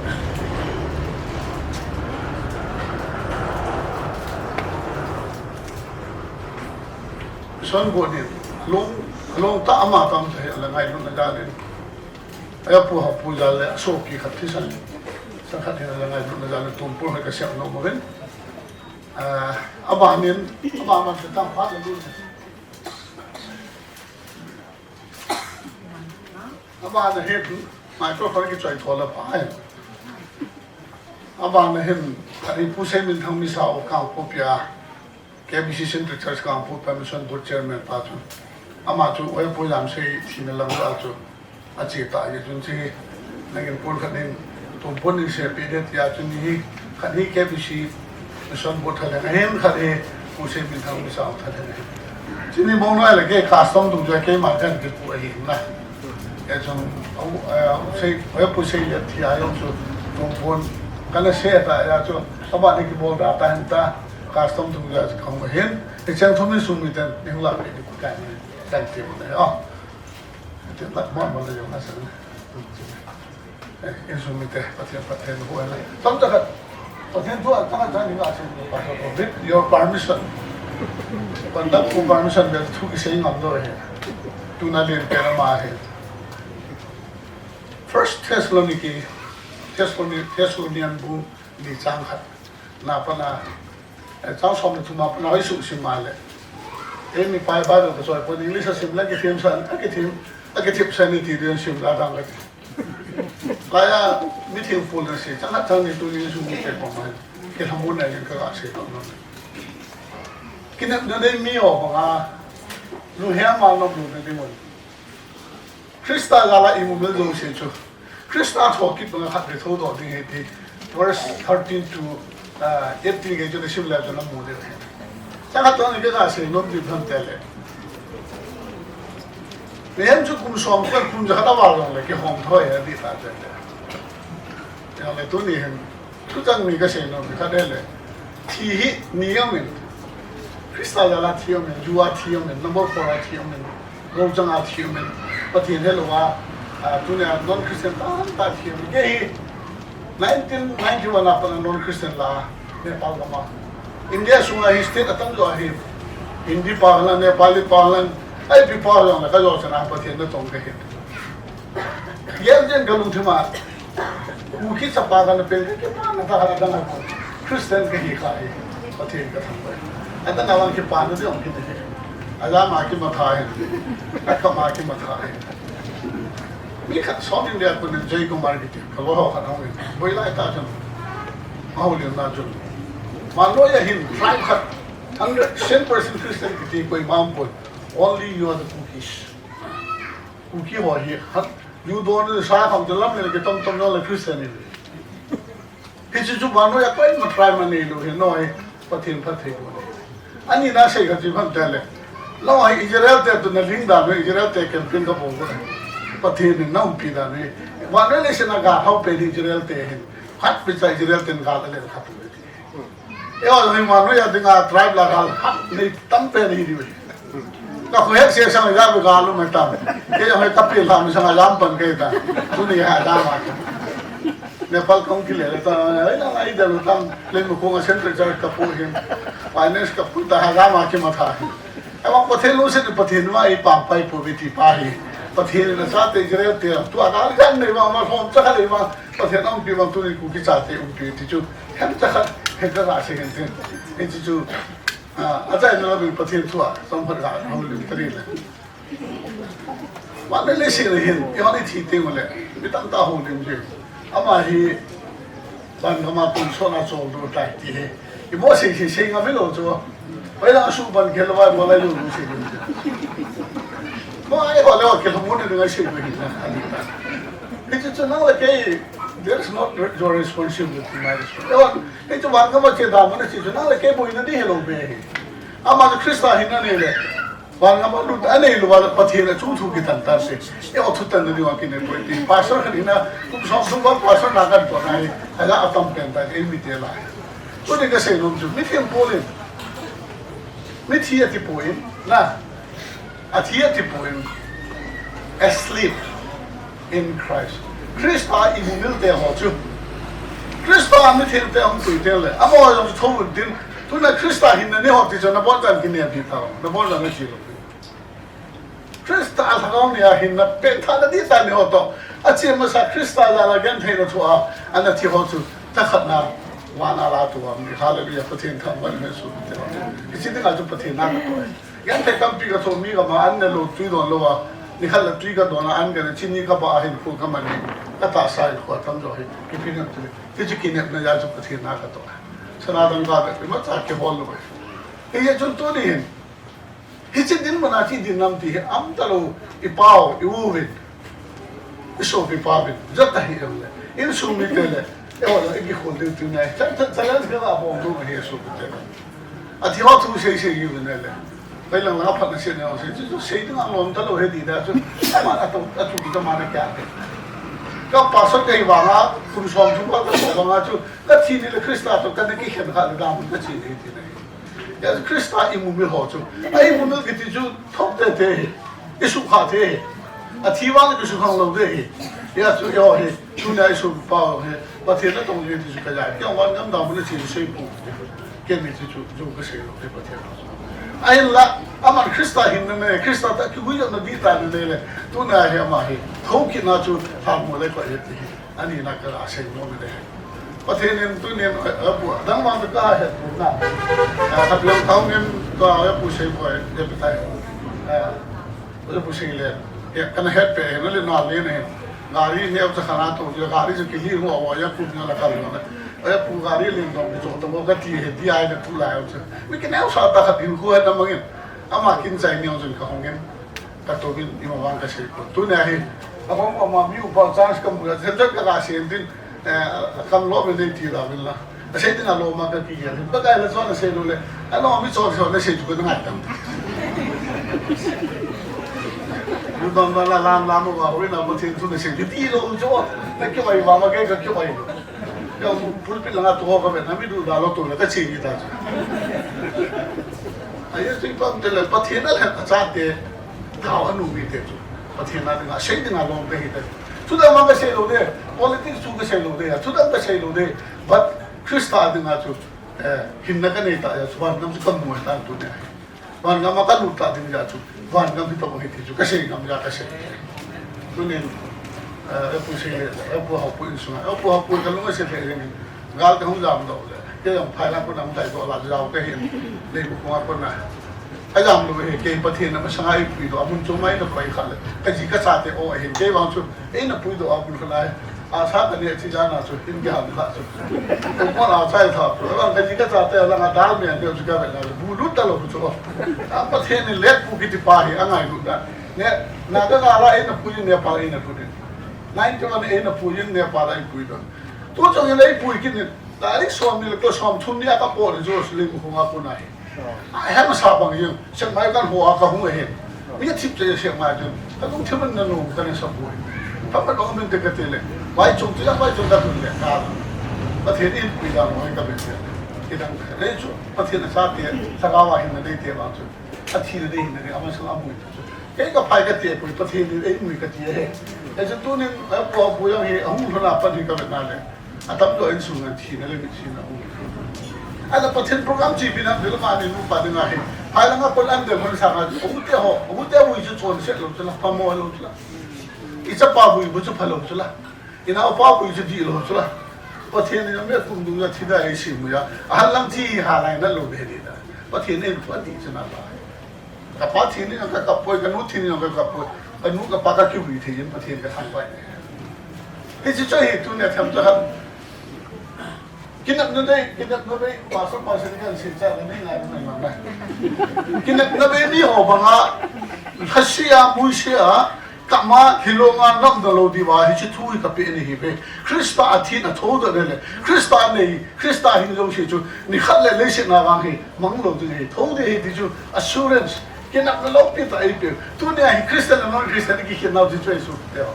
Son go ni, long, long ta ama tam te la ngailutna jal in. Apu hapu jal le, asopi khat thisan. Sa khat hin la ngailutna jal le, tumpur hai ka siam nom uvin. Ah, abanin, aban man se tam phat le lut. Aban hin, microphone kichoi tho le pha e. Aban hin, ani Pu Seiminthang Misao Kangpokpi a, K B C Central Church Kangpokpi a Mission Board Chairman pa chu. Ama chu, oi, pu jam sei thina lang a chu. Ache ta, ye chun che, nangin pon khat nin, tumpon nin seipeh ding tia chun ni hi, khat hi K B C Mission Board thalheng ahin, khat hi Pu Seiminthang Misao thalheng ahin. Chuni bong noi le kei custom dungjuia keima kahin kipu ahi na. Ye chun, au, eh, au sei, eh, Pu Seilet thi a jong chu, tumpon, kana sei ta, ya chu, aban hi kibol da ta hin ta, custom dungjuia chu kahung ahin. Hicheng thum ni sung miten, ning la pe ni ku kai ni, kan ti mo ne, oh. Tin lat mo mo le jong na sang. Eh, insung mite, Pathen, Pathen hu na. Tam ta khat. Pathen thu a, ta khat ni la sin, Pastor ko, with your permission. Pan da ku permission, bel thu kisei ngam lou ahi. Tuna len pe na ma ahi. First Thessaloniki, Thessaloni-, Thessalonian bu ni chang khat. Na pa na, eh, chang som le thum a pa na, oi su sim ma le. Ei mi pa Bible ka choi pon English a sim le, kithem san, a kithem, a kithem san ni ti ding sim la dang ka ti. Laiya, mi thim pul na si, chang a chang ni tu ni su mi te pon mai. Ke thamun na yin ka ga se pon na. Kinepna nei mi o banga, lu he ma no lu na ding mo. Christa jal a imu mil jouse chu. Christa thokit banga khat vei thoudoh ding ahi ti. Verse thirteen to, ah, eighteen gei chu na sim le chu na mu diu ahi. Chang khat toni ka ga sei nom ding ham ti le. Mihem chu kum som khat kum jakhat a val jong le kihom thoi ahi ti ta te. Jong le tuni hin. Thuchang ni ka sei nom khat le. Thi hi ni aumin. Christa jal a thi aumin, ju a thi aumin, number four a thi aumin, rochang a thi aumin, Pathen helou a, a, tunia non-Christian tamtah thi aumin. Kei hi nineteen ninety-one a pat a non-Christian la Nepal gam a. India sunga hi state atamjo a hi Hindi pa lang, Nepali pa lang, ipi pa lang la ka jo chana Pathen na tong ka hi. Gel jen ka lungthim a, Kuki chapa kana pel, kipana tah a dang a Christian kahi kha hi, Pathen kathangvah. Adang a vang kipana ding um kit e. Ajam a kimatha hin, akham a kimatha hin. Mi khat South India a kon in Jay Kumar kiti, ka loi ho khat hung in. Boi lai tah chun. Ahoulimna chun. Mangloi a hin, tribe khat, hundred, cent percent Christian kiti koima umpoi. Only you are the Kukis. Kuki ho hi, ha, you don't sa kham te lam le kitom tom jong le Christian hi. Hiche chu vannoi a koima tribe a neilou hi, noi, Pathen phattheibohna. Ani na sei kha chu ipi ham itile, loi Israel te toh na ling dan u, Israel te campaign kabol u. Pathen in na umpi dan u. Vannoi leiset a gal hao pen hi Israel te hin. Khat pi cha Israel ten gal le khat u. Eiho jong hi vannoi a dinga tribe la gal hat nei tam pen hi diu. Ka khohet se sang ja be gal um tam. Kei jong hi ka pi lam sang a jam pan kei ta. Tuni ha jam a. Nepal kong kile le ta, ai la ai da lu tam, le mu kong a central church ka pu hin. Finance ka pu ta ha jam a kimatha. Ama Pathen lungset, Pathen ma i pampai po ve ti pa hi. Pathen in achate Israel te, tua gal jan nei vang, ma lhom cha kha nei vang, Pathen umpi vang tuni Kuki chate umpi ti chu. Hem cha kha, hem cha kha se hen tin. Hiche chu, a, achaina la Pathen thu a, chomkhat ga houlim tari le. Vannoi leiset a hin, eiho i thi teng ule, mi tamtah houlim jeng. Ama hi, van gam a tonsot a choldo tai ti hi. Imo sei sei sei ngam ilou chu. Hoilang a suban khel lou a, imo lai lou lou sei lou chu. Mo ai ho le ho khel mo ni ngai sei lou hi na, ani ta. Hichu chu nang le kei, that's not your responsibility, my responsibility. Eiho, hichu van gam a che da mo na chi chu nang le kei boina di helou be hi. Ama chu Christa hinna nei le. Van gam a lut anei lou va Pathen a chu thu kitan ta se. Eiho thutanna diu a kinei poi ti. Pastor khat in a, kum som thum val pastor na kan pon ahi. Aja atam pen ta, eimi te lai. Tuni kasei nom chu, mithi a Paul in. Mithi ati poi, na. Athi ati poi. Asleep in Christ. Christa a imumil te ho chu. Christa a mitheng te hung tui te le. Amaho jong chu thou din. Tuna Christa hinna nei ho ti chu nabonchauvin kinei pi tao. Nabonchauvin na chi lou. Christa a lhagao nei a hinna pengthah na di ta nei ho toh. Ache masa Christa jal a gentheina thu a, ana thi ho chu. Thakhat na, van a la tu a, mi hallelujah, Pathen thangvah in Jesu te ho. Hiche dinga chu Pathen na ka toh. Genthei tampi ka thoh mi gam a an ne lou tui don lou a. Nikhat le tui ka don a an ka ne chini ka ba a hin khu ka man in. Ka tahsa in khu a tam jo hi. Kipi ngam tu le. Hiche kinepna jal chu Pathen na ka toh. Sana dang ka be, imacha kihol lou. Hijeh chun tuni hin. Hiche dinmun a chi din nam ti hi um talou, i pau, i u vin, i sopi pa vin, jat a hi em le, insung mite le, eiho le, i kikhol diu ti nai, cha, cha, challenge ka la bol diu ahi sopi te. Athi ho thu sei sei u vin le. Hoilang lang a phatna sei neo sei, chu, chu sei ding a lom talou hi ti da chu, ama a tu, a tu ti ka ma na kya ke. Ka pastor kahi vang a, kum som thum ka so vang a chu, ka thi ni le Christa toh ka na kikhen kha le dam ka chi ni ti nai. Jesu Christa imumil ho chu. A imumil kiti chu thou tete hi. Isukha te hi. Athi vang kisukhang lou te hi. Hijeh chun eiho hi. Tuna isopi pa ho hi. Pathen natong hi ti chu ka jai. Kei van gam dam na chi sei pu. Kei mi ti chu, chu kasei lou hi Pathen. Ahinla, aman Christa hinna nei, Christa toh kiguijopna dihtah na nei le. Tuna hi ama hi. Thou kit na chu, ha mo le ko hi ti hi. Ani na ka la sei mo me de. Pathen in tunin, eh, apu, dang vang ka het tu na. Eh, ka piang tau ngin ka apu sei ko, eh, de pitai. Eh, apu sei le. Eh, kana het pe, na le na le ne. Gari ne apu sa kana tu, gari chu kili mo wa ya pu na la ka le. Apu gari le dong chu to ka ti he ti ai na tu la ya chu. Mi ke ne sa ta ka tin khu he na mangin. Ama kin chai ne chu ka hongin. Ka touvin, ima vang kasei pon. Tuni a hi, ahom ama mi upa chance kamu a, thil jat kala sei din, eh, kan lom in nei ti la vin la. Asei din alom a kakigel hin. Pakai la chon asei lou le, alom mi chon chon asei chu kana ngai tam. Lu don don la lam lam uva, hoi na mo thin chu nasei di ti lou chu. Na kivai va ma ke ka kivai lou. Ka pulpit langa tu ho ka ve na mi du da lou tu le ka chi ni ta chu. Ahi chu ipi ham itile Pathen a lhen a chate thao a nu mite chu. Pathen a dinga sei dinga lom te hi te. Chu dang ma ka sei lou de, politics chu ka sei lou de, chu dang ka sei lou de. But Christa dinga chu, eh, hinna ka nei ta jeh chu van gam chu ka mu tan tuni a. Van gam a ka lut ta ding jeh chu, van gam hi tobang hi ti chu, ka sei ngam jeh a ka sei. Tunin, Eh, epu si le, epu Haopu insung, epu Haopu ka lunga si le, gal ka hung jam do le. Kei jong phai lang ko nang dai do la jao ka hin. Leimakhong a kona. Ka jam lo he, kei Pathen na masanga eipui do, amun chu mai na pai kha le. Ka ji ka cha te o hin, kei vang chu, eina pui do amun kha lai. A sa ka ni chi jana chu, hin ki ham kha chu. Ko ko la chai tha, ko la ka ji ka cha te la nga dal me an de chu ka ve na, bu lut ta lo chu. A Pathen ni le pu kiti pa hi, a ngailut da. Ne, na ka ga la eina pui ne pa eina pui. Nine to one eina pui in Nepal a eipui don. Tu chong in eipui kit in, tarik som ni le ko som thum ni a ka po le jo sling ko nga ko nai. A hem sa bang yin, seng mai kan ho a ka hung a hin. Mi thip che seng mai jon. Ka lung thim na no ka ne sa pui. Ka pa dong min te ka te le. Vai chung te vai chung ka tun le ka. Pathen in pui da mo ka be te. Ki dang ka le chu. Pathen sa te, sa ga wa hin na dei te ba chu. A thi na dei hin na dei, a ma sa a mui. Kei ka phai ka ti a pui, Pathen in eimui ka ti ahi. Ei chu tunin, eh, pu, pu jong hi, ahung lhun a pat hi ka vet na le. Atam jo insung a thina le mitthina hung. Ahile Pathen program chi pi na, bil ma ni nu pa ding ahi. Phai lang a kol an del hon sa nga, u te ho, u te vui chu chonset lo chu la, pamo lo chu la. I chapa vui bu chu pha lo chu la. I naopa vui chu dih lo chu la. Pathen in a me kum dung a thi da ei si mu ya. A hal lang thi ha lai na lo be di da. Pathen in pa ti chu na ba. Ka pa thi ni ka kap poi, ka nu thi ni ka kap poi. Ka nu ka pa ka kivui thei in Pathen ka thangvah e. Hiche chu hi tunia themcha ham. Kinepna nei, kinepna bei, pastor, pastor ni kan sin cha ni ngai ngai ngai. Kinepna bei ni ho banga, lhasia, muisia, kama, hilonga, namna lo diuva, hiche thu hi ka pe ni hi ve. Christa a thin a thoudoh le le. Christa nei, Christa hin jouse chu, nikhat le leiset na vang hi, mang lo ding hi, thou ding hi ti chu, assurance. Kinepna loupi tah eipeh. Tunia hi Christian le non-Christian kikhenna chu chu eisute.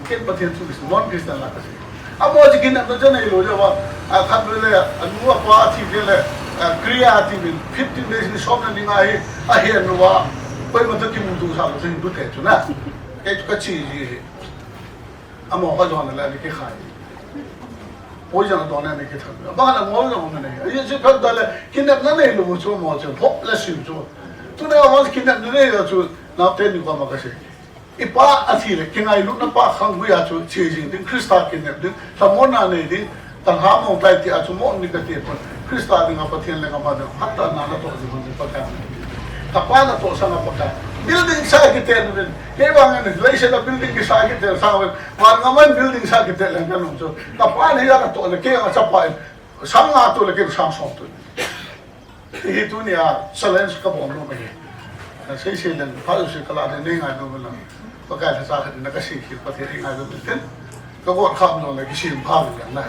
Ken Pathen thu kisei, non-Christian la kasei. Amaho chu kinepna chu neilou jeh uva, a khat vele, anu apa thi vele, a kriya ati vin, fifteen days ni som le ni nga hi, ahen uva, koima toh kimuto sa lou, Hindu te chu na. Kei chu kache ji hi. Amaho kajona le ani kikhai. Poison adon le ani kithang. Abang la ngol jong um nei. Ahi chu phat da le, kinepna neilou chu amaho chu, hopeless chu. Tunia amaho kinepna neilou chu, naote ni koma kasei. I pa athi le, kingailutna pa khang gui a chu, che jing ding, Christa kinep ding, lhamonna nei ding, Tang ha mong tai ti a chu mo ni kati pon. Christa dinga Pathen le kama dinga phatah na natoh jing hon Pakai. Ka pa natoh sanga Pakai. Building sa kiti uvin. Kei vang in leiset a building kisa kiti sanga uvin. Van ngam a building sa kiti le ka nung chu. Ka pa ni a natoh le kei a chapa in. Sang nga tu le kei sang som tu. Hi tunia challenge kabol nom ahi. Kasei sei leng, phat jouse kala le nei ngaidam uvin lang. Pakai lhacha khat in kasei khel, Pathen in ngaidam uvin tin. Kagot kham jong le kisem pha uvin lang na.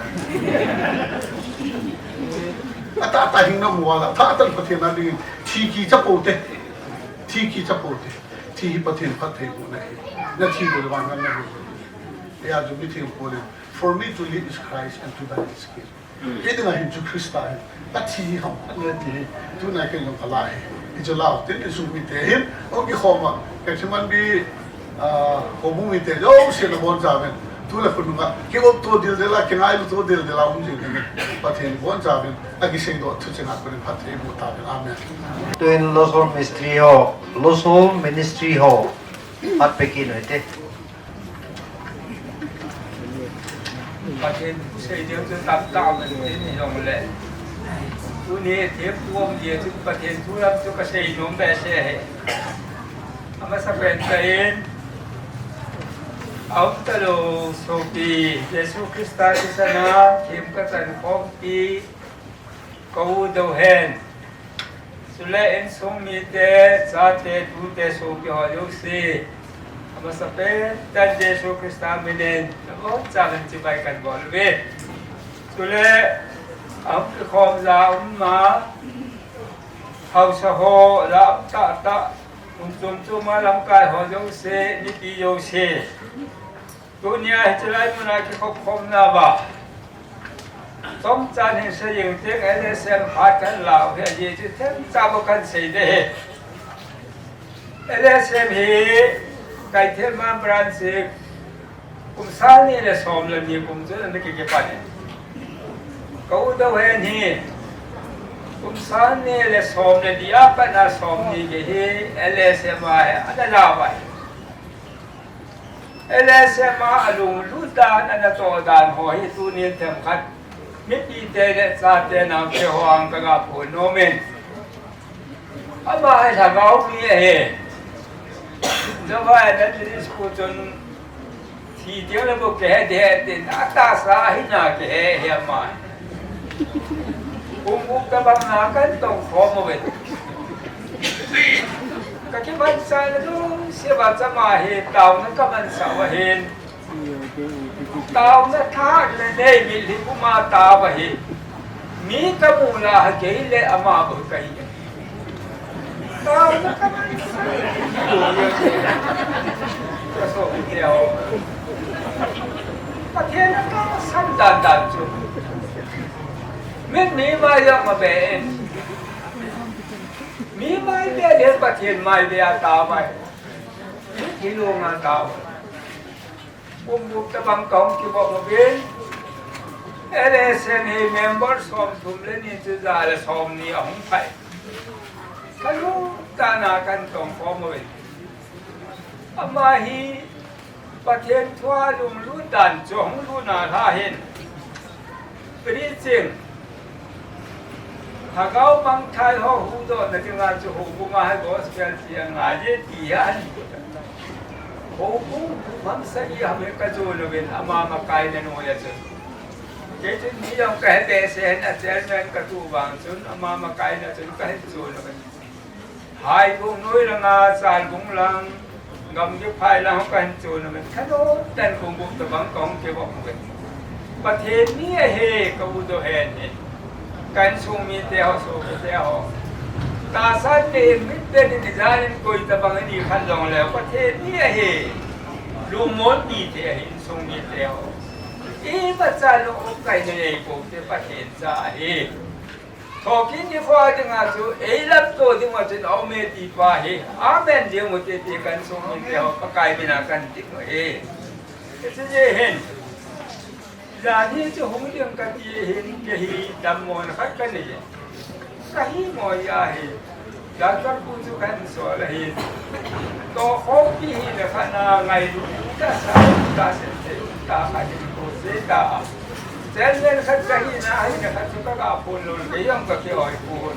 Atah tah hing na mu a la, tha atan Pathen a dingin, thi kicha pou te. Thi kicha pou te. Thi hi Pathen phattheibohna ahi. Na thi lou le vang ngam na hi. Ya ju mi thi pou le. For me to live is Christ and to die is gain. Kei dinga hin chu Christa ahi. Ka thi hi ham khat le ti hi. Tuna kei jong kala hi. Hichu lau tin insung mite hin. Hung kikhom a. Ka thiman bi, ah, houbung mite jouse nabonchauvin. Tu le khonunga. Kiop to dildel a, kingailu to dildel a um jing in. Pathen bonchauvin. Akiseidoh thu chunga konin phattheiboh tauvin. Amen. Tuin Losol Ministry ho. Losol Ministry ho. Phat pe kit u hite. Pathen thu sei ding chu tamtah um in tin jongle. Tuni thempu um jeh chun Pathen thu lam chu kasei nom behseh ahi. Amasapen in, aum talou sopi, Jesu Christa thisan a thempu kachan khompi, ka u Dohen. Chule insung mite, chate, tute, sopi ho jouse. Amasapen in Jesu Christa minin, nabonchauvin chibai kabol uve. Chule, aum kikhom ja um a, haosa ho, ja um tahtah, um chom chom a lamkai ho jouse, mipi jouse. Tunia hiche lai muna kikhop khomna uva. Chomchan hin sei jing teng L S M phat kahin lau hi, ajeh chu themcha bou kahin sei ding ahi. L S M hi Kaithelmanbi branch hi kum sang ni le som le ni kum chun ana kikipan e. Ka u Dohen hi kum sang ni le som le ni a pat a som ni gei hi L S M a hi ana lau ahi. L S M a alunglut dan, anatoh dan ho hi tunin themkhat mipite le chate naote ho ang kaga phon nomin. Ama hi lhagao mi ahi. Java Methodist School chun thi ding le bu kihe ding tin, atahsa hina kihe hi ama. Kum gup tabang na kan tong khom uve. Ka kimansa na lungset uva chu ama hi taona kamansa uva hin. Taona tha le nei mitlhi puma tao uva hi. Mi kamu lai ha kei le ama bou kahi. Taona kamansa. Ka so te ho. Pathen atahsan dan dan chu. Min mi mai jong ma be in. Mi mai be le Pathen mai be a tao mai. Mitlhi lunga tao. Kum gup tabang kahung kibom uvin. L S M hi member somthum le ni chu ja le somni ahung phai. Kalung tah a kan tong khom uvin. Ama hi Pathen thua lunglut dan chu hung lutna lha hin. Preaching. Lhagao mangthai ho huhdohna dinga chu houbunga hi gospel ti angai e ti ahi. Houbung huhham sagi ham hi kajon uvin ama makaina noiya chun. Kei chun mi jong kahe behseh in a chairman katoh vang chun ama makaina chun kahin jon uvin. Haibung noi langa, Chalbung lang, Gamgiphai lang ho kahin jon uvin. Khanom tah in kum gup tabang kahung kibom uvin. Pathen mi ahi ka U Dohen hi. Ka insung mite ho, sopite ho. Tahsan le mit pen in ijan in koi tabang in ikhat jongle Pathen mi ahi. Lungmon mite ahi, insung mite ho. Imacha lung-um kaina neipou te, Pathen cha ahi. Thokit nikho dinga chu, ei lamto dinga chun aume ti pa hi, amen ding u hite ti ka insung mite ho, Pakai mina kan ti u ahi. Hiche jeh hin, jan hi chu hung ding kati hin, kei hi dammona khat kanei e. Kahi mo ahi. Doctor pu chu kahin sol ahi. Tohkhompi hina khat na ngailut tahsa, tahsan thei, tahsa hin ko se ta. Chairman khat kahina, hina khat chu kaga phon lou, kei jong kakihoi pon.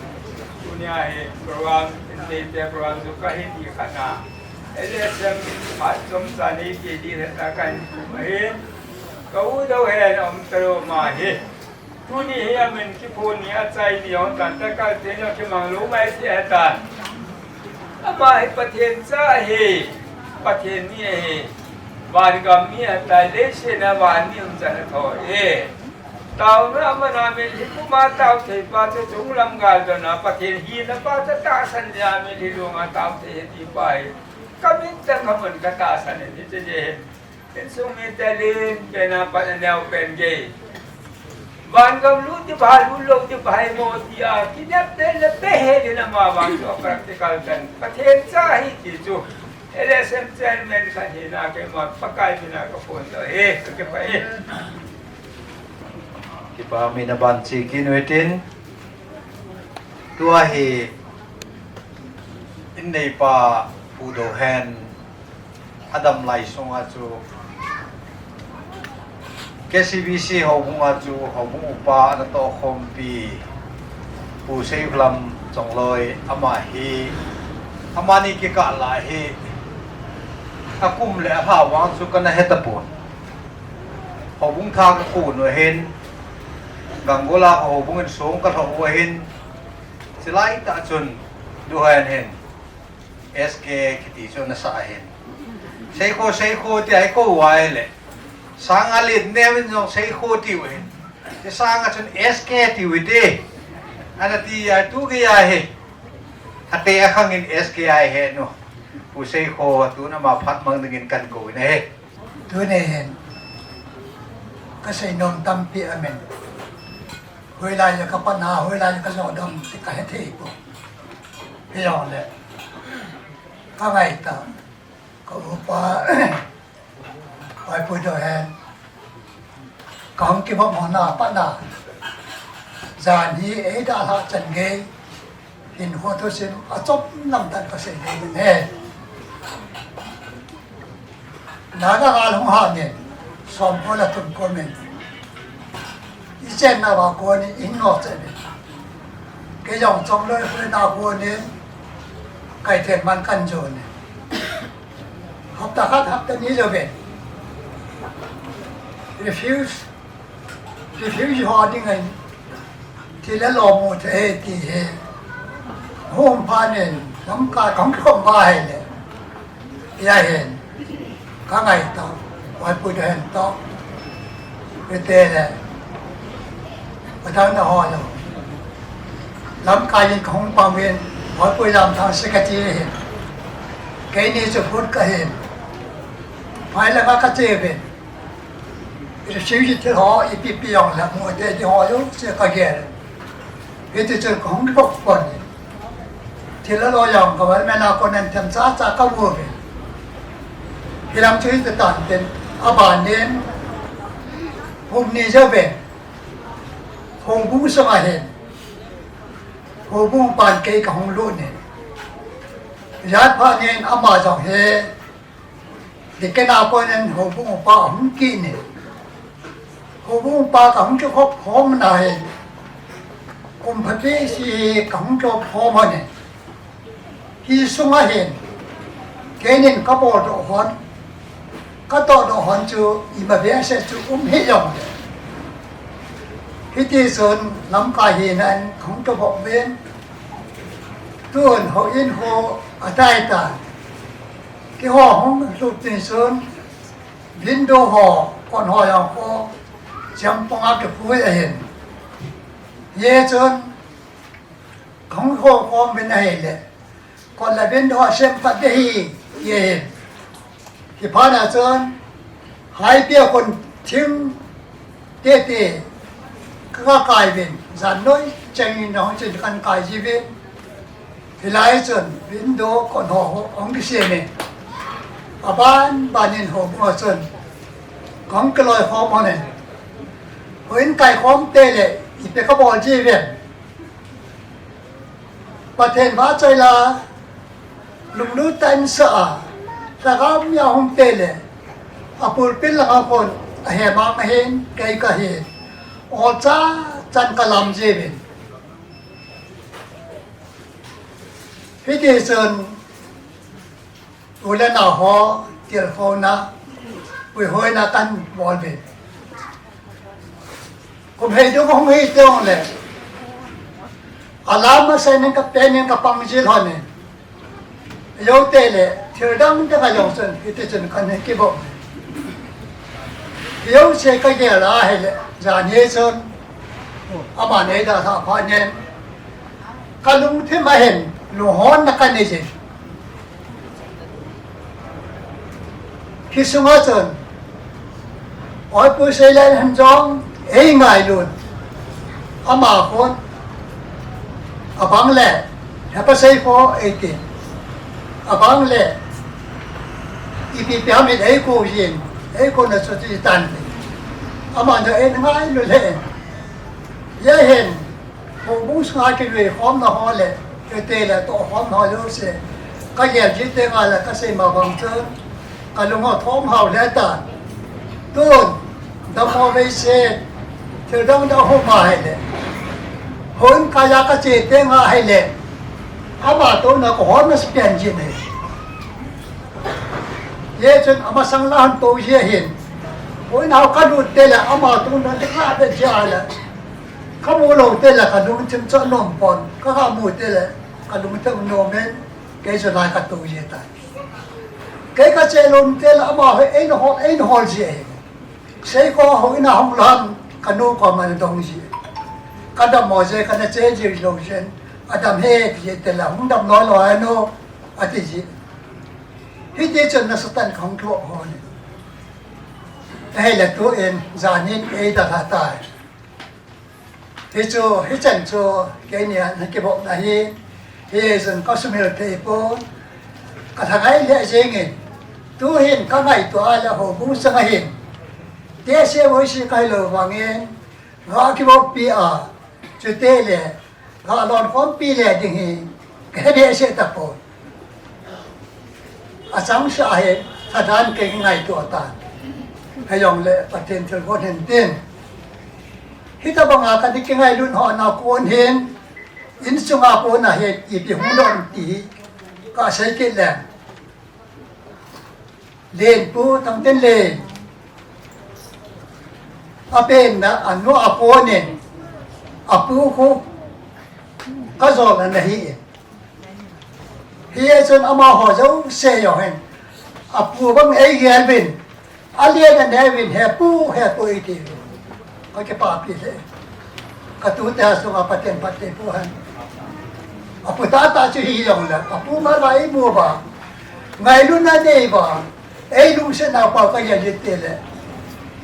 Tunia hi program, India te program chu kahin ti khat na. L S M phat chomcha nei kei ding ahi tia kahin kum ahi. Ka U Dohen aum talou ma hi. Tuni hi amin kiphon ni, achai ni, hung tan ta kal te ni kimang lou mai ti ahitan. Ama hi Pathen cha ahi, Pathen mi ahi. Van gam mi ahitai, leiset a van mi um chan athou e. Taona aman a mitlhi puma tao thei pa chu chunglam gal dona Pathen hina pa chu tahsan dia mitlhi lunga tao thei ti pa hi. Ka min tah kamun ka tahsan e, hiche jeh hin. Insung mite len pen a pat aneo pen gei. Van gam lut ding bou, lut lou ding bou mo tia, kinepna le pehel in ama vang chu practical tan. Pathen cha ahi ti chu. L S M chairman khat hina keima Pakai mina kaphon doh e, kakipah e. Kipa mina ban chi kit u hitin. Tua hi inneipa Pu Dohen adam lai sunga chu K C B C houbunga chu houbung upa ana tohkhompi Pu Seikhulam Chongloi ama hi, amani kikah lai hi akum le alha vang chu kana he tapon. Houbung thah kakhu u ahin, Gangola houbung in song kalhoh u ahin, chulai tah chun Dohen hin S K kiti chu ana sah ahin. Seikho, Seikho tia eikou uva ahile, sanga len neo in jong Seikho tiu ahin. Hiche sanga chun S K tiu hite, ana ti a, tu geiya hi. Ate akhang in S K ahi he nu. Pu Seikho, tun ama phat mang dingin kakou in ahi. Tuni hin kasei nom tampi aumin. Hoilai a kapatna, hoilai a kajodom ti kahe thei poi. Hijongle kangaitah, ka upa Pu Dohen, kahung kibom hon a patna, jan hi eidalhah chan gei, hinkho thusim achom lamtah in kasei ding ahi. Naga gal hung ha ne, som ko la tum ko men. I chen na wa ko ni in no che ne. Ke jong chom lo ko na ko ne, kai the man kan jo ne. Hapta khat hapta ni jo be. Refuse, refuse ho ding ai. Ti le lo mu te he ti he. Hung pa nen, lam ka kong kong ba he le. Ya hen. Ka ngai to. Wai pu de hen to. Ke te le. Ka dang na ho lo. Lam ka yin kong pa men. Wai pu lam thang se ka ti he. Ke ni se phut ka he. Pai la ka ka te be. Refuse thil ho ipi pi jong le mu te ti ho jo se ka gel. Hiti chun ka hung bok pon. Thil lo jong ka wal mena ko nen them cha cha ka bu ve. Hilam chu hiti tan ten a ban nen hung ni jo ve. Hung bu sa ma hen. Hung bu pan ke ka hung lu ne. Jat pha nen ama jong he. Dikena ko nen houbung upa hung ki ne. Houbung upa ka hung ki khop khom na he. Kum pha pi si ka hung ki khop khom ne. Hi sunga hin. Kenin ka bol do hon. Ka to do hon chu ima ve se chu um hi jong. Hiti chun lam ka hi nan ka hung ki khop ven. Tun ho in ho a tai ta. Keiho hung lut tin chun, window ho, kon ho jong ko, chiam pong a kipui ahin. Ye chun, kong ho kom win ahi le, kon la window a sem pat de hi, ye hin. Kipana chun, hai pia kon thim, Tete, ka kai vin, jan noi, cheng in hong chin kan kai ji vin. Hilai chun, window kon ho ho, hong kise ne. Aban, ban in ho mo chun. Kong kaloi ho mo ne. Ho in kai khom te le, ipi ka bol ji vin. Pathen vahchoi la, lunglut tah in sa a, lhagao mi a hung te le, a pulpit langa kon, a hemang ahin, kei ka hi, olcha chan ka lam ji vin. Hiti chun, U le nao ho, tilkhouna, puihoina kan bol ve. Kum hei du hung hi tong le. Alam a sen in ka pen in ka pang jil hon in. Yo te le, thil dang dang a jong chun, hiti chun kan hi kibol. Yo se ka gel a hi le, jan hi chun. Ama nei da tha pha nen. Ka lungthim a hin, lunghon na ka nei jin. Hi sunga chun, oi pu sei le han jong, ei ngailut. Ama khun, abang le, hepa sei ko ei ti. Abang le, ipi pi ham in ei ko jin, ei ko na chu ti tan. Ama na ei ngailut le. Ye hin, Houbung sunga kilui khomna ho le, kite le toh khomna ho jouse. Ka gel ji teng a le ka sei ma bang chun, ka lung ho thom hao le ta. Tun, dam ho vei se, thil dang dang ho ma hai le. Hon ka ya ka che teng a hai le. Ama to na ko hon na spian ji ne. Ye chun ama sang la han to ye hin. Hon hao ka lut te le ama to na te ka be ja le. Ka mu lou te le ka lungthim chu anom pon, ka, ka mu te le ka lungthim anom in, kei chu lai ka tu ji tai. Kei ka che lou te le ama ho ein hol, ein hol ji e. Sei ko ho in a hung lam, ka nu ko man dong ji. Ka dam mo je, ka na che ji lou jen, a dam he ji te le hung dam loi loi a nu, a ti ji. Hiti chun na Satan ka hung thua ho ni. Hei le tu in, jan in ei da tha tai. Hi chu, hi chan chu, keini a na kibol na hi, hi chun ka sumil thei pon, ka thangai le jing in, tu hin ka ngaito a le houbung sang a hin, te se voi si kai lou vang in, ga kibol pi a, chu te le, ga lon khom pi le ding hi, ka he be se ta pon. A chang sa a hin, Thadan kei ngaito tan. Hijongle Pathen thilgon hin tin. Hitabanga kani kingailut ho na kon hin, insunga kona hi ipi hung lom ti kasei kit leng. Lenpu Thangtenlen. Apenna anu akonin. Apu khu kajol ana hi. Hichun amaho jouse jong hin. Apu bang eigel uvin. Alen anei uvin, hepu, hepu iti uvin. Kakipapi le. Katute asunga Pathen phatthei boh hen. Apu tahtah chu hijongle. Apu ngai lai mu uva. Ngailutna nei uva. Eilungsetna pa kajal ite le.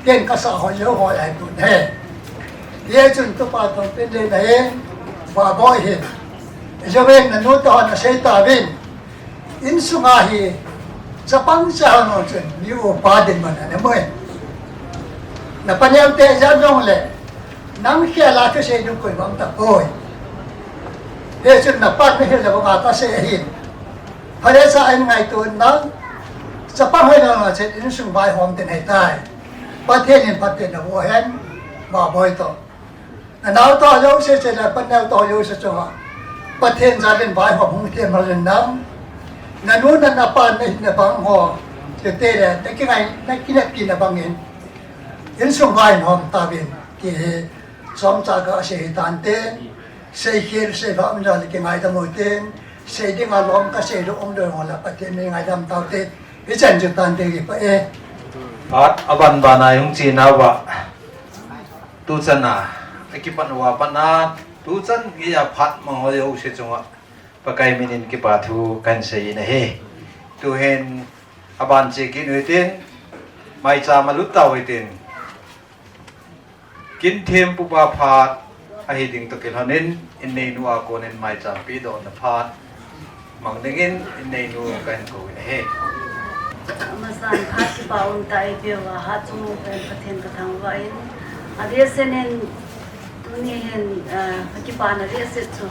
Ken kasa ho jo ho lai tu ne. Hichun tupa Thangtenlen ahin. Vahboi hin. Joven nanu toh nasei tauvin. Insunga hi, chapang cha hung chun, mi upa dinmun ana mu e. Napaneo te jat jongle, nang khel a thusei ding koima um tapoi. Hichun napan nahil le banga kasei ahin. Phatecha in ngaito nang, chapang hoi nang chun insung vaihom ding ahitai. Pathen in phatthei naboh hen, Vahboi toh. Nanao toh jouse chule, paneo toh jouse chunga Pathen jalin vaihom hung them hal in nang. Nanu napa nahinna bang ho, chutile, nakingai, nakineppi na bangin. Insung vaihom tauvin, ti hi, chomcha kasei hitante, seikhel, seivah um jongle kingaidam uvin, sei dinga lom kasei lou um lou jongle, Pathen in ngaidam taute, hichan chu tante kipah e. Phat aban bana hung chenauva. Tuchan a, akipan uva pat a, tuchan geiya phat mang ho jouse chunga, Pakai minin kipa thu kahin sei in ahi. Tuhin, aban che kit u hitin, maicham a lut tau hitin. Kin thempupa phat, ahi ding toh kilhonin, inneinu a konin maicham pehdohna phat mang dingin, inneinu kahin kou in ahi. Amasan phat kipa umtah eipeuva, hatchungnung pen Pathen kathangvah in, adehset in tuni hin, eh, kakipana dehset chu,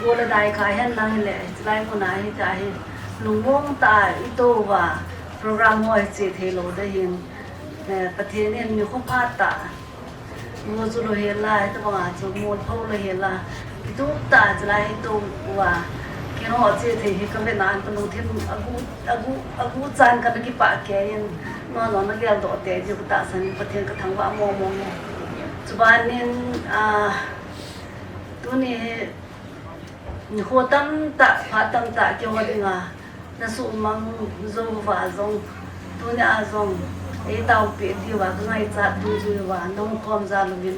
bol le dai kha hen lang hile, chulai muna hita hi, lungmong tah a itouva, program ho hi che thei lou ding ahin, eh, Pathen in nikho phatah, Mo chu louhel a, hitabanga chu mo lhou louhel a, kitup tah a chulai hitouva, keiho che thei hi kavet na a kalungthim agu, agu, agu chan kana kipah kei in, nangho nageldoh tei diu katahsan in Pathen kathangvah mong mong e. Chubanin, ah, tuni hi, nikho tamtah, phat tamtah keiho dinga, nasuhmang jouva jong, tunia jong, eitaopeh diuva, kangaichat dungjuiya, nahung khom jal uvin.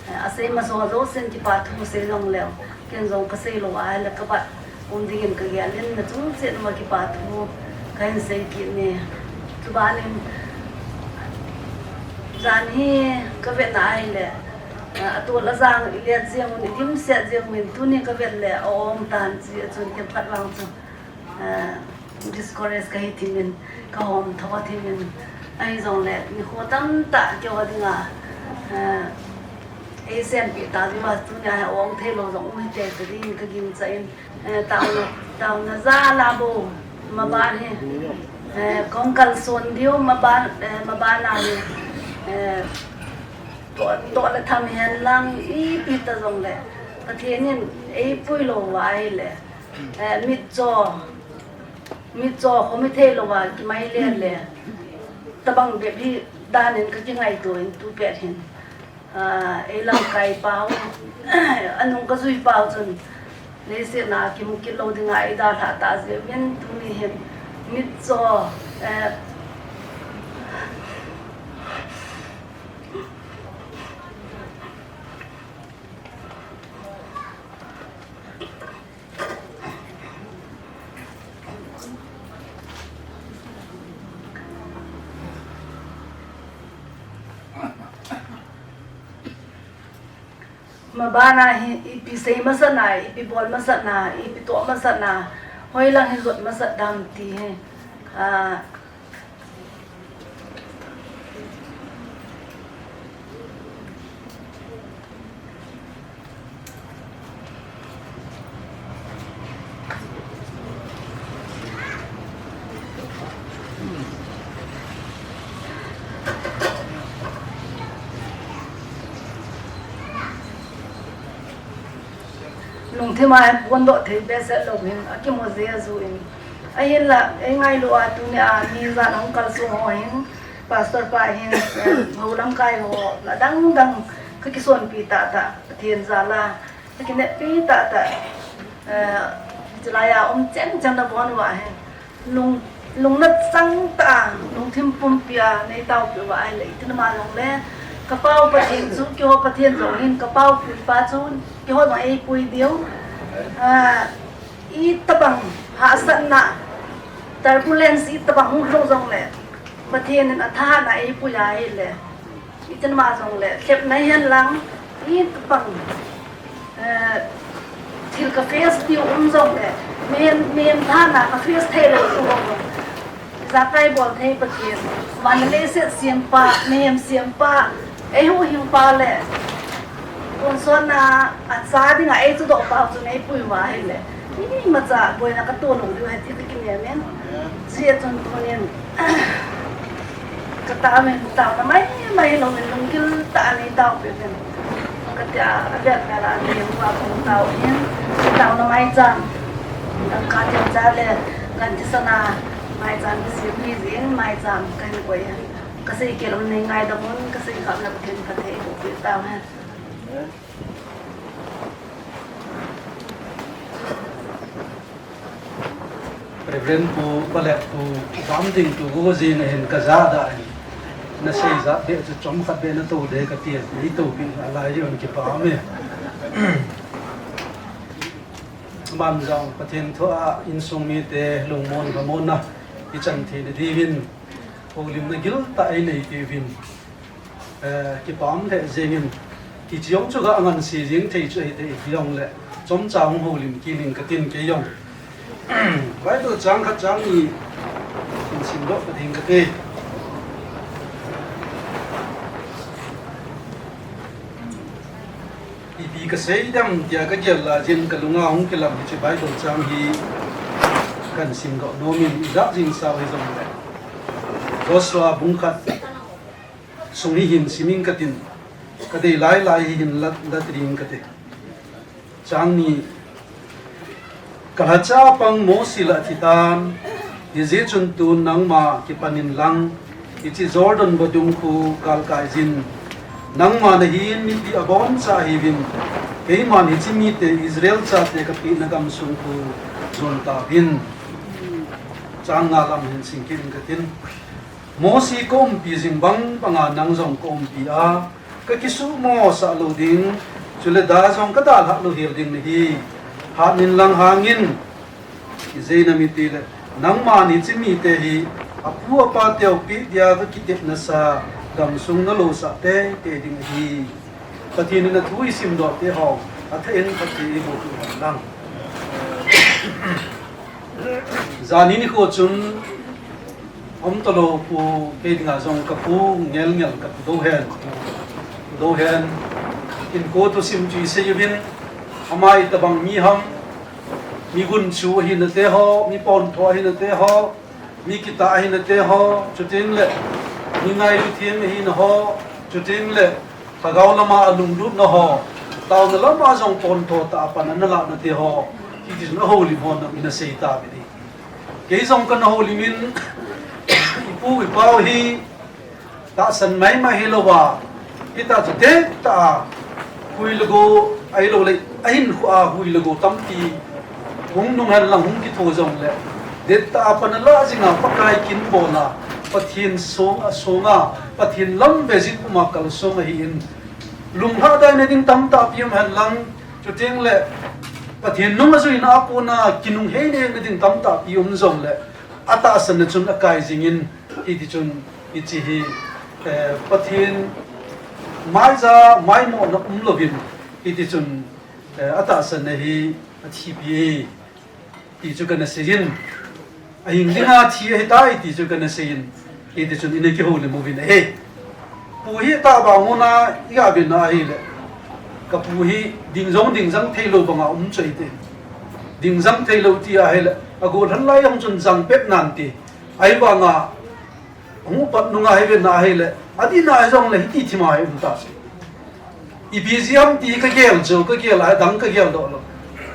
Eh, asei masa ho jousen kipa thu sei jongleu, ken jong kasei lou ahile kabat um dingin kagel in, nachung cheh uva kipa thu kahin sei kit e. Chubanin, jan hi kavetna ahile, eh, atol ajang, ilet jeng un, idimset jeng un, tuni kavet le, aum tan chi, achun ken phat vang chu. Ah, discourage kahi thimin, kahom tho thimin, ahijongle, nikho tamtah keiho dinga, ah, eisenpeh ta diuva, tunia hi ong theilou jong um hite, tin kaginchat in, eh, taona, taona jal a bou, maban hi, eh, kahung kalson diu, maban, eh, maban a hi, eh, toh, toh le tham hen lang, ipi ta jongle, Pathen in eipui louva ahile, Eh, mitcho, mitcho khomi thei louva, kimai le le. Tabang bep hi danin kakingaito in tu pet hin. Ah, eilamkai pau, anung kajui pau chun, leiset a kimu kit lou dinga eidalhah tah jeh uvin tuni hin. Mitcho, eh, Mabana hi ipi sei masat na, ipi bol masat na, ipi toh masat na, hoilang hi jot masat dam ti hi. Ah, Lungthim a hin phondoh thei behseh lou hin, akimu jeh a ju in. Ahinla, ei ngailu a tunia mi jan hung kalsong ho hin, Pastor pa hin, eh, ho lamkai ho, adang dang, kakisonpi tahtah, Pathen jal a, kakineppi tahtah, eh, chulai a um chen chen nabon uva hin. Lung, lungna chang tah a, lungthim pumpi a, nei taopi uva ahile, itin ama jong le, kapau Pathen chu, keiho Pathen jong hin, kapau pui pa chu, keiho jong eipui diu. Ah, itabang hahsatna, turbulence itabang hung lhung jong le, Pathen in athahatna eipui ahile, itin ama jong le, lhepna hihen lang, itabang, eh, thil ka face diu um jong le, mihem, mihem thahatna ka face thei lou diu um. Ijakai bol thei Pathen, van le leiset sempa, mihem sempa, eihuhhingpa le, tonsot na acha dinga eichudoh pa chu neipui uva ahile, imacha boina kato lou diu ahi ti kakinem in. Hijeh chun tunin, kataovin, taona maimai louvin, lunggil tah a nei taopi uvin. Katia, avel vel a nei uva kahung tao hin, taona maicham, dangka themcha le, gan thisan a, maicham kisem hijin, maicham kahin koi ahi. Kasei kel um nei ngaidam un, kasei khah le Pathen phatthei eiboh peh tauhen. Reverend Pu, Palet Pu, bam ding tu go jing ahin kajah da ahi. Nasei jat beh chu chomkhat beh nato ding kati a, neitopi nalai jeh un kipah e. Aman jong Pathen thu a insung mite lungmon lhamon a ichan theina diuvin, houlimna giltah einei piuvin. Eh, kipah lheh jengin, hiche jong chu ga anganse jeng thei chu ahi thei, hijongle, chomcha hung houlim kit ing katin kei jong. Bible chang khat chang ni hin simdoh kading kate. Ipi kasei dem tia kagel laijin kalunga hung kilang hiche Bible chang hi kahin simdoh nomin, ijat jing sao hijongle, Joshua bung khat sung hi hin sim ing katin, kadei lailai hi hin la, la ding kate. Chang ni, kalhacha pang Mosi la thitan, hijeh chun tun nangma kipan inlang, hiche Jordan vadung khu galkai jin, nangma nahin mipi aboncha ahiuvin, keiman hiche mite Israel chate kapehna gamsung khu jon tauvin. Chang nga lam hin sim kit ing katin. Mosi kaumpi jing bang banga nang jong kaumpi a, kakisuhmo sah lou ding, chule da jong kadalhah lou hel ding nahi. Hat inlang hangin, ijeh inem itile, nangman hiche mite hi apu apateu peh dia kakitepna sa gamsung nalosah teitei ding ahi. Pathen in athu isimdoh teho, athah in phatthei eiboh peh hen lang. Jani nikho chun, aum talou pu, kei dinga jong kapu Ngelngel kapu Dohen. Dohen, inko thusim chu isei uvin, ama itobang mi ham, mi gunchu ahina teho, mi pontho ahina teho, mi kitah ahina teho, chutengle, mi ngailuthem ahina ho, chutengle, lhagao lama alunglutna ho, taona lama jong pontho tah a pan analahna teho, hitichun ahoulim ho nangin asei tauvin ahi. Kei jong kana houlimin, ipu ipau hi, tahsan maimai hilouva, hitah chu dettah a, hui le go, ahiloule, ahinkhoa hui le go tampi, hung nung henlang hung kitho jongle, dettah a pan alah jinga Pakai kin bola, Pathen songa, songa, Pathen lam vejin puma kalsong ahin, lunglhadaina ding tamtahpi um henlang, chutengle, Pathen nung ajuina a kona kinung heina ding tamtahpi um jongle, atahsanna chun akai jingin, hitichun, hiche hi, eh, Pathen maiya, maimohna umlouvin, hitichun, eh, atahsanna hi athipi e, ti chu kana seiyin. Ahing dinga thi ahitai ti chu kana seiyin. Hitichun ina kihoulim uvin ahi. Pu hi tahbeh muna iga vena ahile, kapu hi ding jong dingjang theilou banga um chu ahite. Dingjang theilou ti ahile, agollhang lai jong chun jang pet nante. Ahivanga, hung upat nunga hi vena ahile, adihna hijongle hiti thima hi um tase. Ipi jeh ham ti kagel chu, kagel a, adang kageldoh lou.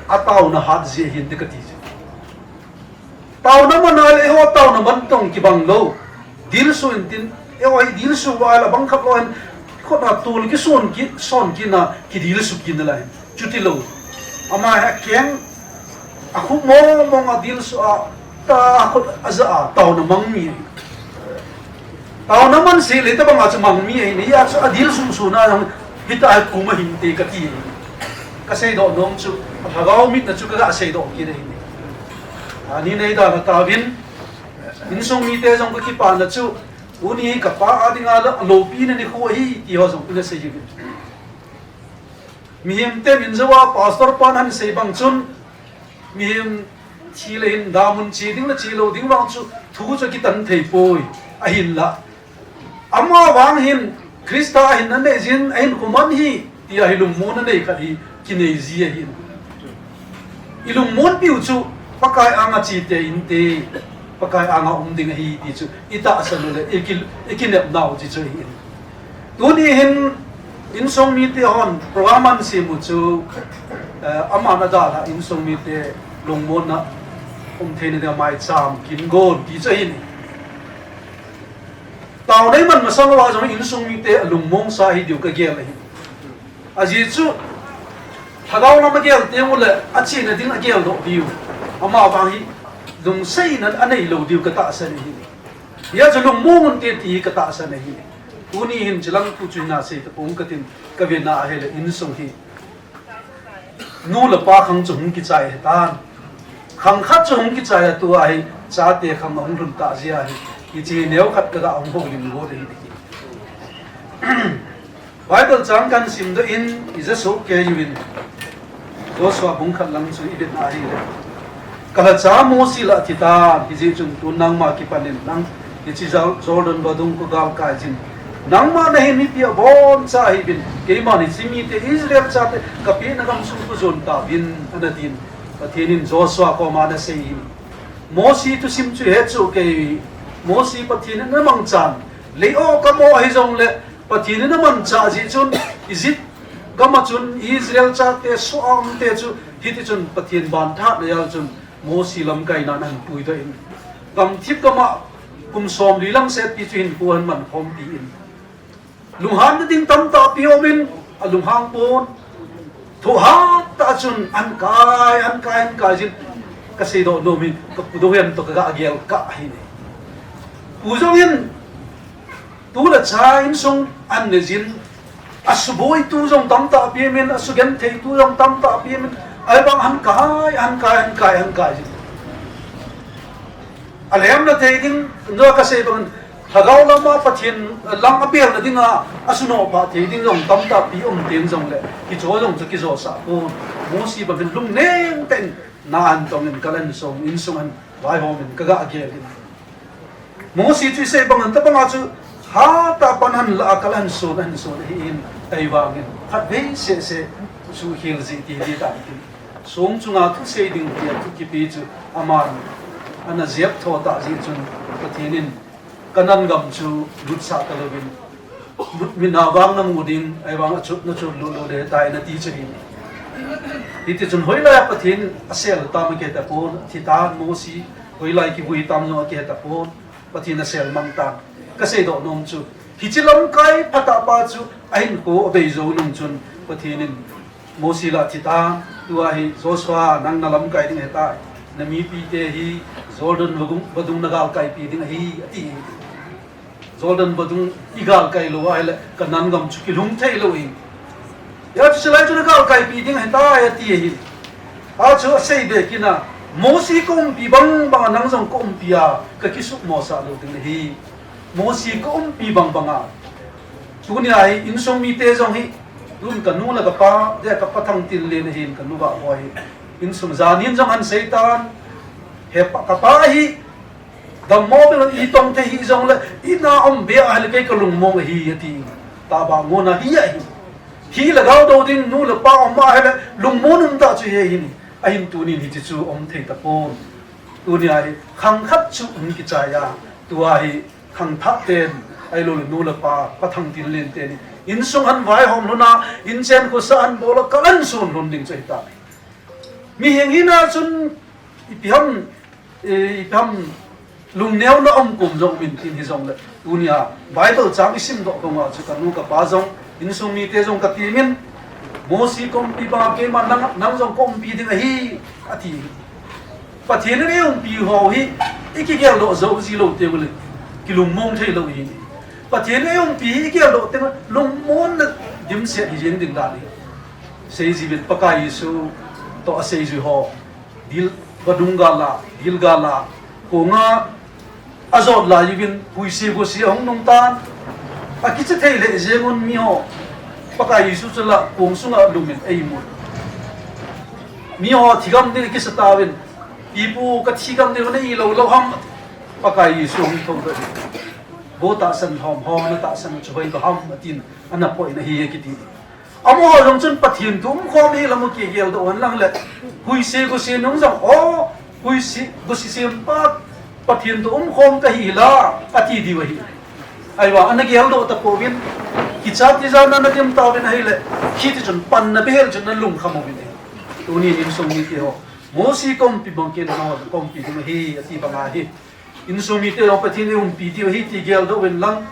Ataona hat jeh ahin ti kati jin. Taona man a le eiho taona man tong kibang lou. Dilsu intin, eiho hi dilsu uva ahile bang khat lou hin, khut a tol kison kit, son kit na, kidilsu kit nalai. Chuti lou. Ama hi akeng, akhu mong mong a dilsu a, ta khut aja a, taona mang mi. Taona man seh le tabang a chu mang mi ahi, hia chu adilsu su na jong, hita hi kum ahinte kati. Kasei doh nom chu, lhagao mitna chu kaga sei doh kit ahi. Ani nei dan a tauvin, insung mite jong kakipana chu, tuni kapa a dinga la, loupina nikho ahi, ti ho jong ina sei uvin. Mihem te min jou a, pastor pan ahin sei bang chun, mihem thi le hin damun che ding le che lou ding vang chu, thu chu kitan thei poi, ahinla. Ama vang hin, Christa ahin anei jin, ahin khuman hi, tia hi lungmon anei khat hi, kinei ji ahin. I lungmon piu chu, Pakai anga che teinte, Pakai anga um ding ahi, ti chu, i tahsan u le, i ki, i kinep nau chi chu ahin. Tuni hin insung mite hon program ahin sem u chu, eh, aman adalha insung mite lungmonna um theina dia maicham kin gon ti chu ahin. Taona iman masang uva jong insung mite alungmong sa hi diu kagel ahi. Ajeh chu lhagao lam agel teng u le achena ding agel doh diu. Ama vang hi lungseina anei lou diu katahsan ahi. Hia chu lungmong unte ti hi katahsan ahi. Tuni hin chilang thu chu hina sei tapong katin, kavena ahile insung hi. Nu le pa khang chu hung kichai hitan. Khang khat chu hung kichai a tua hi chate khang ahung lhun ta jia hi. Hiche neo khat kaga hung houlim got ahi. Bible chang kahin sim doh in, i ja soh kei uvin. Joshua bung khat lang chu i vet na ahile. Ka lhacha Mosi la thi tan, hijeh chun tun nangma kipan in nang, hiche Jor-, Jordan vadung kagalkai jin. Nangma nahin mipi aboncha ahiuvin, keiman hiche mite Israel chate kapehna gam sung kajon tauvin, ana tin. Pathen in Joshua koma ana sei in. Mosi thusim chu het soh kei, Mosi Pathen in ana mangchan. Lei o kamo ahi jongle, Pathen in amanchah jeh chun, Egypt gam a chun Israel chate soh a umte chu, hiti chun Pathen ban thahatna jal chun, Mosi lamkaina ahin puidoh in. Gamthip gam a kum somli lang seh pi chu hinkho ahin man khompi in. Lunghanna ding tamtah pi um in, alunghang pon. Thoh hat tah chun ahin kai, ahin kai, ahin kai jin. Kasei doh nom in, kapu Dohian toh kaga gel kah ahi. Pu jong in, tu le cha insung ahin ne jin, asuboitu jong tamtah pi um in, asugentheitu jong tamtah pi um in, ahivang ahin kai, ahin kai, ahin kai, ahin kai jin. Alemna thei ding, nua kasei bang, lhagao lama Pathen lang abelna dinga, asunoh pha thei ding jong tamtah pi um teng jongle, hicheho jong chu kijosah pon, Mosi bang in lungneng tah in, na ahin tong in, kal ahin son, insung ahin vaihom in, kaga gel in. Mosi chu isei bang in, tabang a chu, hatah a pan ahin la a, kal ahin son, ahin son ahi in, ahivang in, khatvei seh seh, suhkhel jeh ti, ti tan tin. Song chunga thusei ding tia thu kipe chu aman ana jep tho tah jeh chun Pathen in Canaan gam chu lutsah talouvin, lutmin a vang namu ding, ahivang achot nachot lou lou le tai nati chu ahi. Hiti chun hoilai a Pathen asel tam akihe tapon, thi tan Mosi, hoilai kivui tam jong akihe tapon. Pathen asel mang tan. Kasei doh nom chu, hiche lamkai phatah pa chu ahinkho abei jou nung chun Pathen in Mosi la thi tan, tua hi Joshua nang nalamkai ding ahitai. Namipite hi Jordan vadung, vadung nagalkaipi ding ahi, ati. Jordan vadung igalkai lou ahile Canaan gam chu kilhung thei lou ahi. Hijeh chun hilai chu nagalkaipi ding ahitai ati ahi. Achu asei be kit na, Mosi kaumpi bang bang a nang jong kaumpi a, kakisuhmosah lou ding ahi. Mosi kaumpi bang bang a. Tunia hi insung mite jong hi, tun kanu le kapa, dia kapa Thangtinlen ahin kanu Vahboi. Insung janin jong ahin sei tan. He pa, kapa hi, dammo bel in itong thei hih jongle, in a um be ahile kei kalungmong ahi, ati. Tahbeh ngona hi ahi. Hi lhagao dou ding nu le pa um ahile, lungmon um tah chu hi ahi. Ahin tunin hiche chu um thei tapon. Tunia hi khang khat chu hung kichai a. Tua hi khang thah ten, ahilouleh nu le pa, pa Thangtinlen teni. Insung ahin vaihom lhon a, inchen khosah ahin bol a, kal ahin son lhon ding chu ahitai. Mihing hina chun ipi ham, eh, ipi ham lungneo na um kum jong min tin hijongle, tunia Bible chang isim doh kong a chu kanu kapa jong, insung mite jong kati min, Mosi kaumpi banga keima nang, nang jong kaumpi ding ahi, ati. Pathen in eiumpi ho hi, ikigel doh jou ji lou teng le, kilungmong thei lou hi. Pathen in eiumpi hi igel doh teng, lungmon na dimset hi jeng ding dan hi. Sei ji vin Pakai Jesu toh asei ji ho. Dil, vadung gal a, dil gal a. Konga ajot lai uvin, huisi gosi ahung nung tan. Akicha thei le jeng un mi ho. Pakai Jesu chu la kong sunga lumin eimu. Mi ho thigam ding kisa tauvin. Ipu ka thigam ding na ilou lou ham. Pakai Jesu hung thou da. Bo tahsan hom ho na tahsan chu hoi ba ham atin ana poi na hi kiti. Amaho jong chun Pathen thu umkhom hi lam u kigel doh hen lang le, huisi gosi nung jong, o, huisi gosi sempa Pathen thu umkhom kahi la, ati diu ahi. Ahivang ana gel doh tapouvin, kicha tija na na dem tauvin ahile, hiti chun panna behseh chun na lungkham uvin ahi. Tunin insung mite ho, Mosi kaumpi bang keima nang kaumpi ding ahi, ati bang ahi. Insung mite ho Pathen in eiumpi diu ahi ti gel doh uvin lang,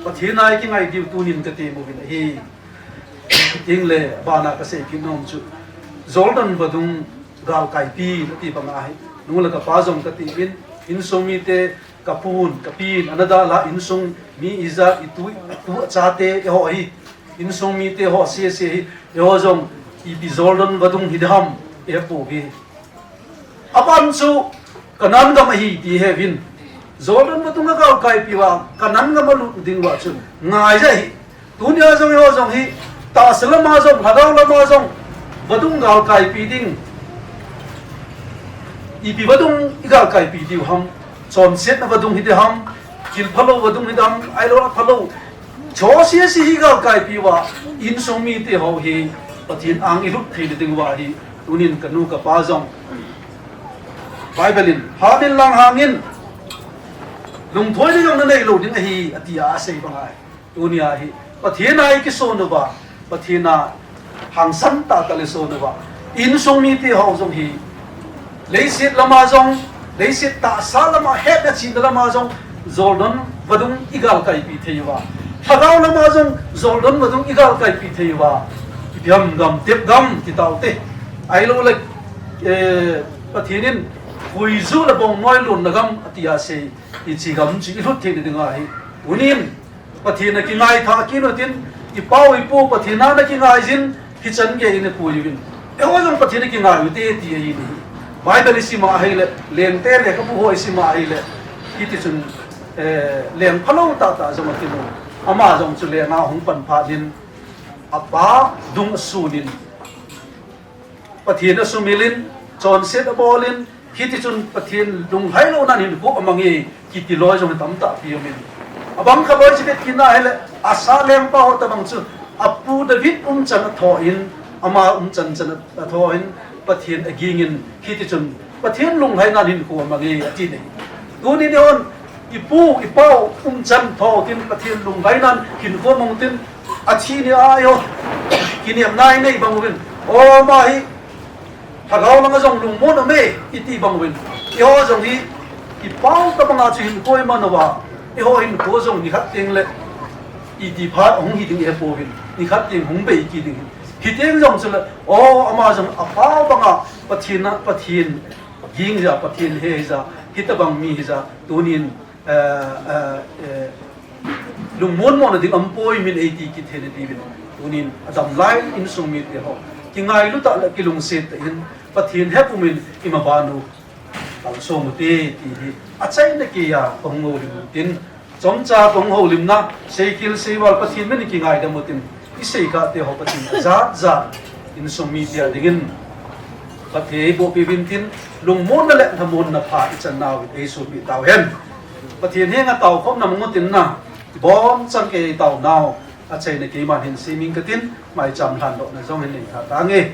Pathen a ikingai diu tunin ka tem uvin ahi. Tin le, bana kasei kit nom chu, Jordan vadung galkaipi nati bang ahi. Nu le kapa jong kati uvin, insung mite, kapun, kapin, ana dalha, insung mi ija, itu, itu achate, eiho hi. Insung mite ho sese hi, eiho jong, ipi Jordan vadung hi ding ham, eipou hi. Aban chu Canaan gam ahi ti he uvin. Jordan vadung a galkaipi uva, Canaan gam alut ding uva chu ngai jeh ahi. Tunia jong eiho jong hi, tahsa lama jong, lhagao lama jong, vadung galkaipi ding. Ipi vadung igalkaipi diu ham, chonsetna vadung hi ding ham, thil phalou vadung hi ding ham, ahilou le phalou. Chonset hi galkaipi uva, insung mite ho hi, Pathen ang ilut thei ding uva hi, tunin kanu kapa jong. Bible in, phat in lang hangin, lungthoina jong nanei lou ding ahi, ati a asei bang ahi. Tunia hi, Pathen a ikison uva, Pathen a hangsan tah tah le son uva. Insung mite ho jong hi, leiset lama jong, leiset tahsa lama, hetna chihna lama jong, Jordan vadung igalkaipi thei uva. Lhagao lama jong, Jordan vadung igalkaipi thei uva. Ipi ham gam, tep gam, ti taute. Ahilou le, eh, Pathen in, huiju le bongnoi lonna gam, ati a asei, hiche gam chu ilut thei ding ahi. Tunin, Pathen a kingai tha kit utin, ipau ipu Pathen a nakingai jin, hichan gei in ipui uvin. Eiho jong Pathen a kingai ute ti ahi. Bible isim a ahile, lengte lekhabu ho isim a ahile, hiti chun, eh, leng phalou tah tah jong atiu. Ama jong chu leng a hung pan phat in, apa dung asunin, Pathen asumil in, chonset abol in, hiti chun Pathen lunglhai lou nan hinkho amang e, kiti loi jong tamtah pi um in. Abang khat loi chi vet kit na ahile, Asa lengpa ho tabang chu, apu David umchan atho in, ama umchan chan atho in, Pathen aging in, hiti chun Pathen lunglhai nan hinkho amang e, ati ne. Tunin eihon, ipu, ipau, umchan tho tin Pathen lunglhai nan hinkho amang tin, athi ni a eiho, kinepna inei bang uvin. O, ama hi, lhagao langa jong lungmon aume, iti bang uvin. Eiho jong hi, ipau tabang a chu hinkho iman uva, eiho hinkho jong nikhat teng le, iti phat hung hi ding eihepouvin. Nikhat teng hung bei kit ding. Hiteng jong chu le, o, ama jong apau bang a, Pathen a, Pathen, ging ja, Pathen he ja, hitabang mi hi ja, tunin, eh, eh, eh, lungmon mona ding aum poi min eiti kit thei nati uvin. Tunin, adam lai insung mite ho. Kingailu tah le kilungset tah in, Pathen hepum in imaban u kalsong ute ti hi. Achaina kei a kahung houlim utin. Chomcha kahung houlimna, seikhel seival Pathen min kingaidam utin. Isei kha te ho Pathen ajat jat. Insung mite a dingin. Pathen eiboh piuvin tin. Lungmonna le lhamonna pha ichan nau eisopi tauhen. Pathen henga taokhomna mong utin na. Ibonchauva kei taonau. Achaina keiman hin siming katin. Maicham lhandohna jong hin nei tha tange.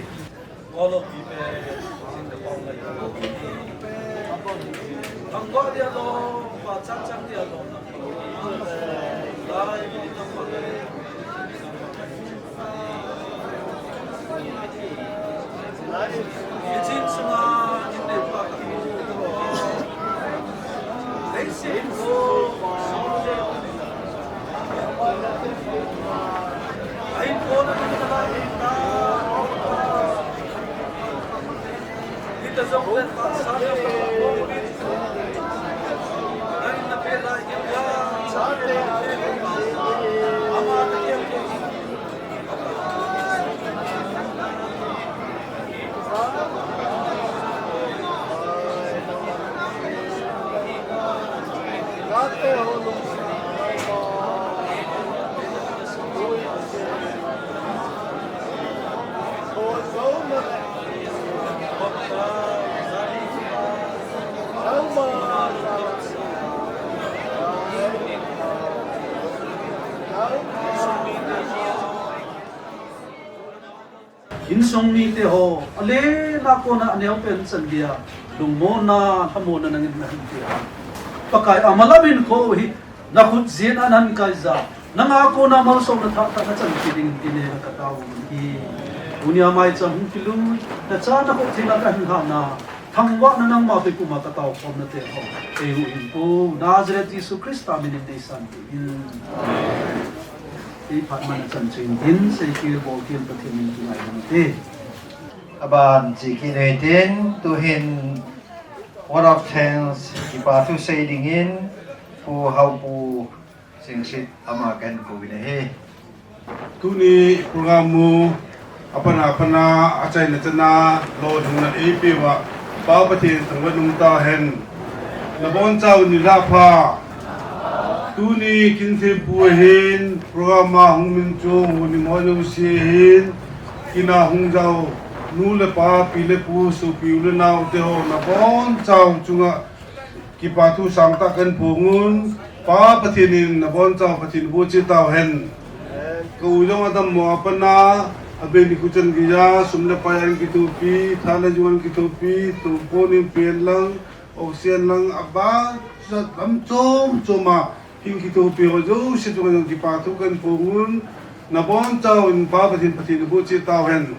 Insung mite ho, ale na kona aneo pen chan dia, lungmonna, lhamonna nangin nahin pia. Pakai, amalam in kho hi, nakhut jin a nahin kaija, nanga kona malsomna thah tah nachan kit dingin kinepna katao uve. Tunia maicham hung kilut, nacha nakhut thina kahin hahna, thangvahna nangma toh puma katao khomna te ho, eihuhhing po, Nazareth Jesu Christa minin neisanpeh in. Eiphat man achan chu hin, seikil bolkil Pathen min kingaidam ute. Aban chekit uhitin, tuhin word of thanks, kipa thu sei dingin, Pu Haopu Singsit ama kahin kou in ahi. Tuni program u, apana apana, achaina chana, lolhinna eipeuva, Pa Pathen thangvah in um tahen. Nabonchauvin nilhah pha. Tuni kin thempu ahin, program a hung min chong u nimo jouse ahin, kin a hung jao, nu le pa, pi le pu, sopi u le nao te ho, nabonchau chunga kipa thu sangtah kahin phong un, Pa Pathen in nabonchau Pathen boh cheh tauhen. Ka u jong adammo apana, abei nikho chan geija, sum le pai a hin kithopi, tha le jung a hin kithopi, tum pon in pen lang, oxygen lang, abang, jat lam chom chom a, hin kithopi ho jouse chunga jong kipa thu kahin phong un, nabonchauvin Pa Pathen, Pathen boh cheh tauhen.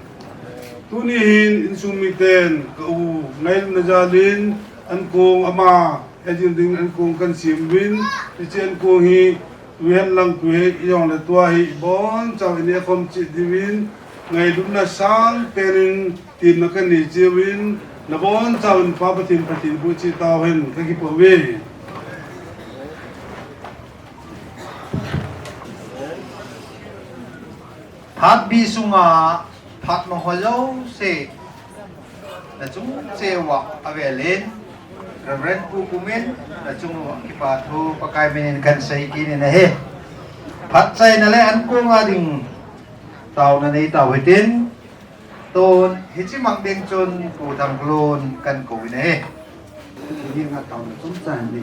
Tuni hin insung miten ka u ngailutna jalin ankong ama hejing ding ankong kahin sem uvin, hiche ankong hi tuhen lang tuhe ijongle tua hi ibonchauvin ikhom cheh diuvin ngailutna sangpen in temna kanei cheh uvin, nabonchauvin Pa Pathen, Pathen boh cheh tauhen, kakipah uve. Phatbi sunga phat mangho jouse nachung cheh uva avelin, Reverend Pu Kumin, nachung uva kipa thu Pakai minin kahin sei kit in ahi. Phatchaina le ankong a ding taona neitau hitin, tun hiche mang ding chun Pu Thangkholun kahin kou in ahi. Hinga taona chomcha nei.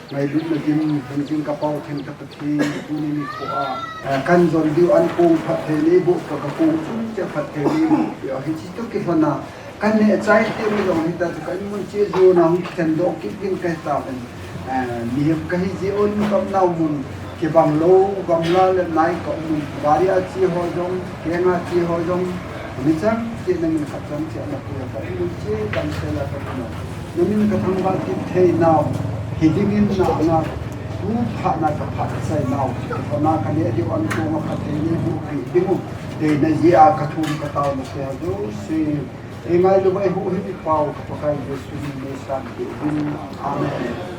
Ngailutna dim, hingjing kapao theng ka Pathen, tuni nikho a, eh, kahin jon diu ankong phatthei neiboh, ka, kakong chunga phatthei neiboh, hiche toh kilhona, kaneh chai teng jong hita chu ka inmun cheh jona hung kithendoh kit ding kahi tauvin. Eh, mihem kahi jeh un gamnau mun kibang lou, gamla le nai ka um un, gari a che ho jong, keng a che ho jong, mi chang cheh namin khat chang cheh napu ka inmun cheh damsel a ka um un. Namin kathangvah kit theinau hi dingin na anga tu phatna kaphatchai nau, kona kaneh diu ankong a phatthei neiboh peh dingu, deina jeh a kathum kataona te jouse, eingailu uva eihuhhingpa u ka Pakai Jesu min in neisanpeh in. Amen.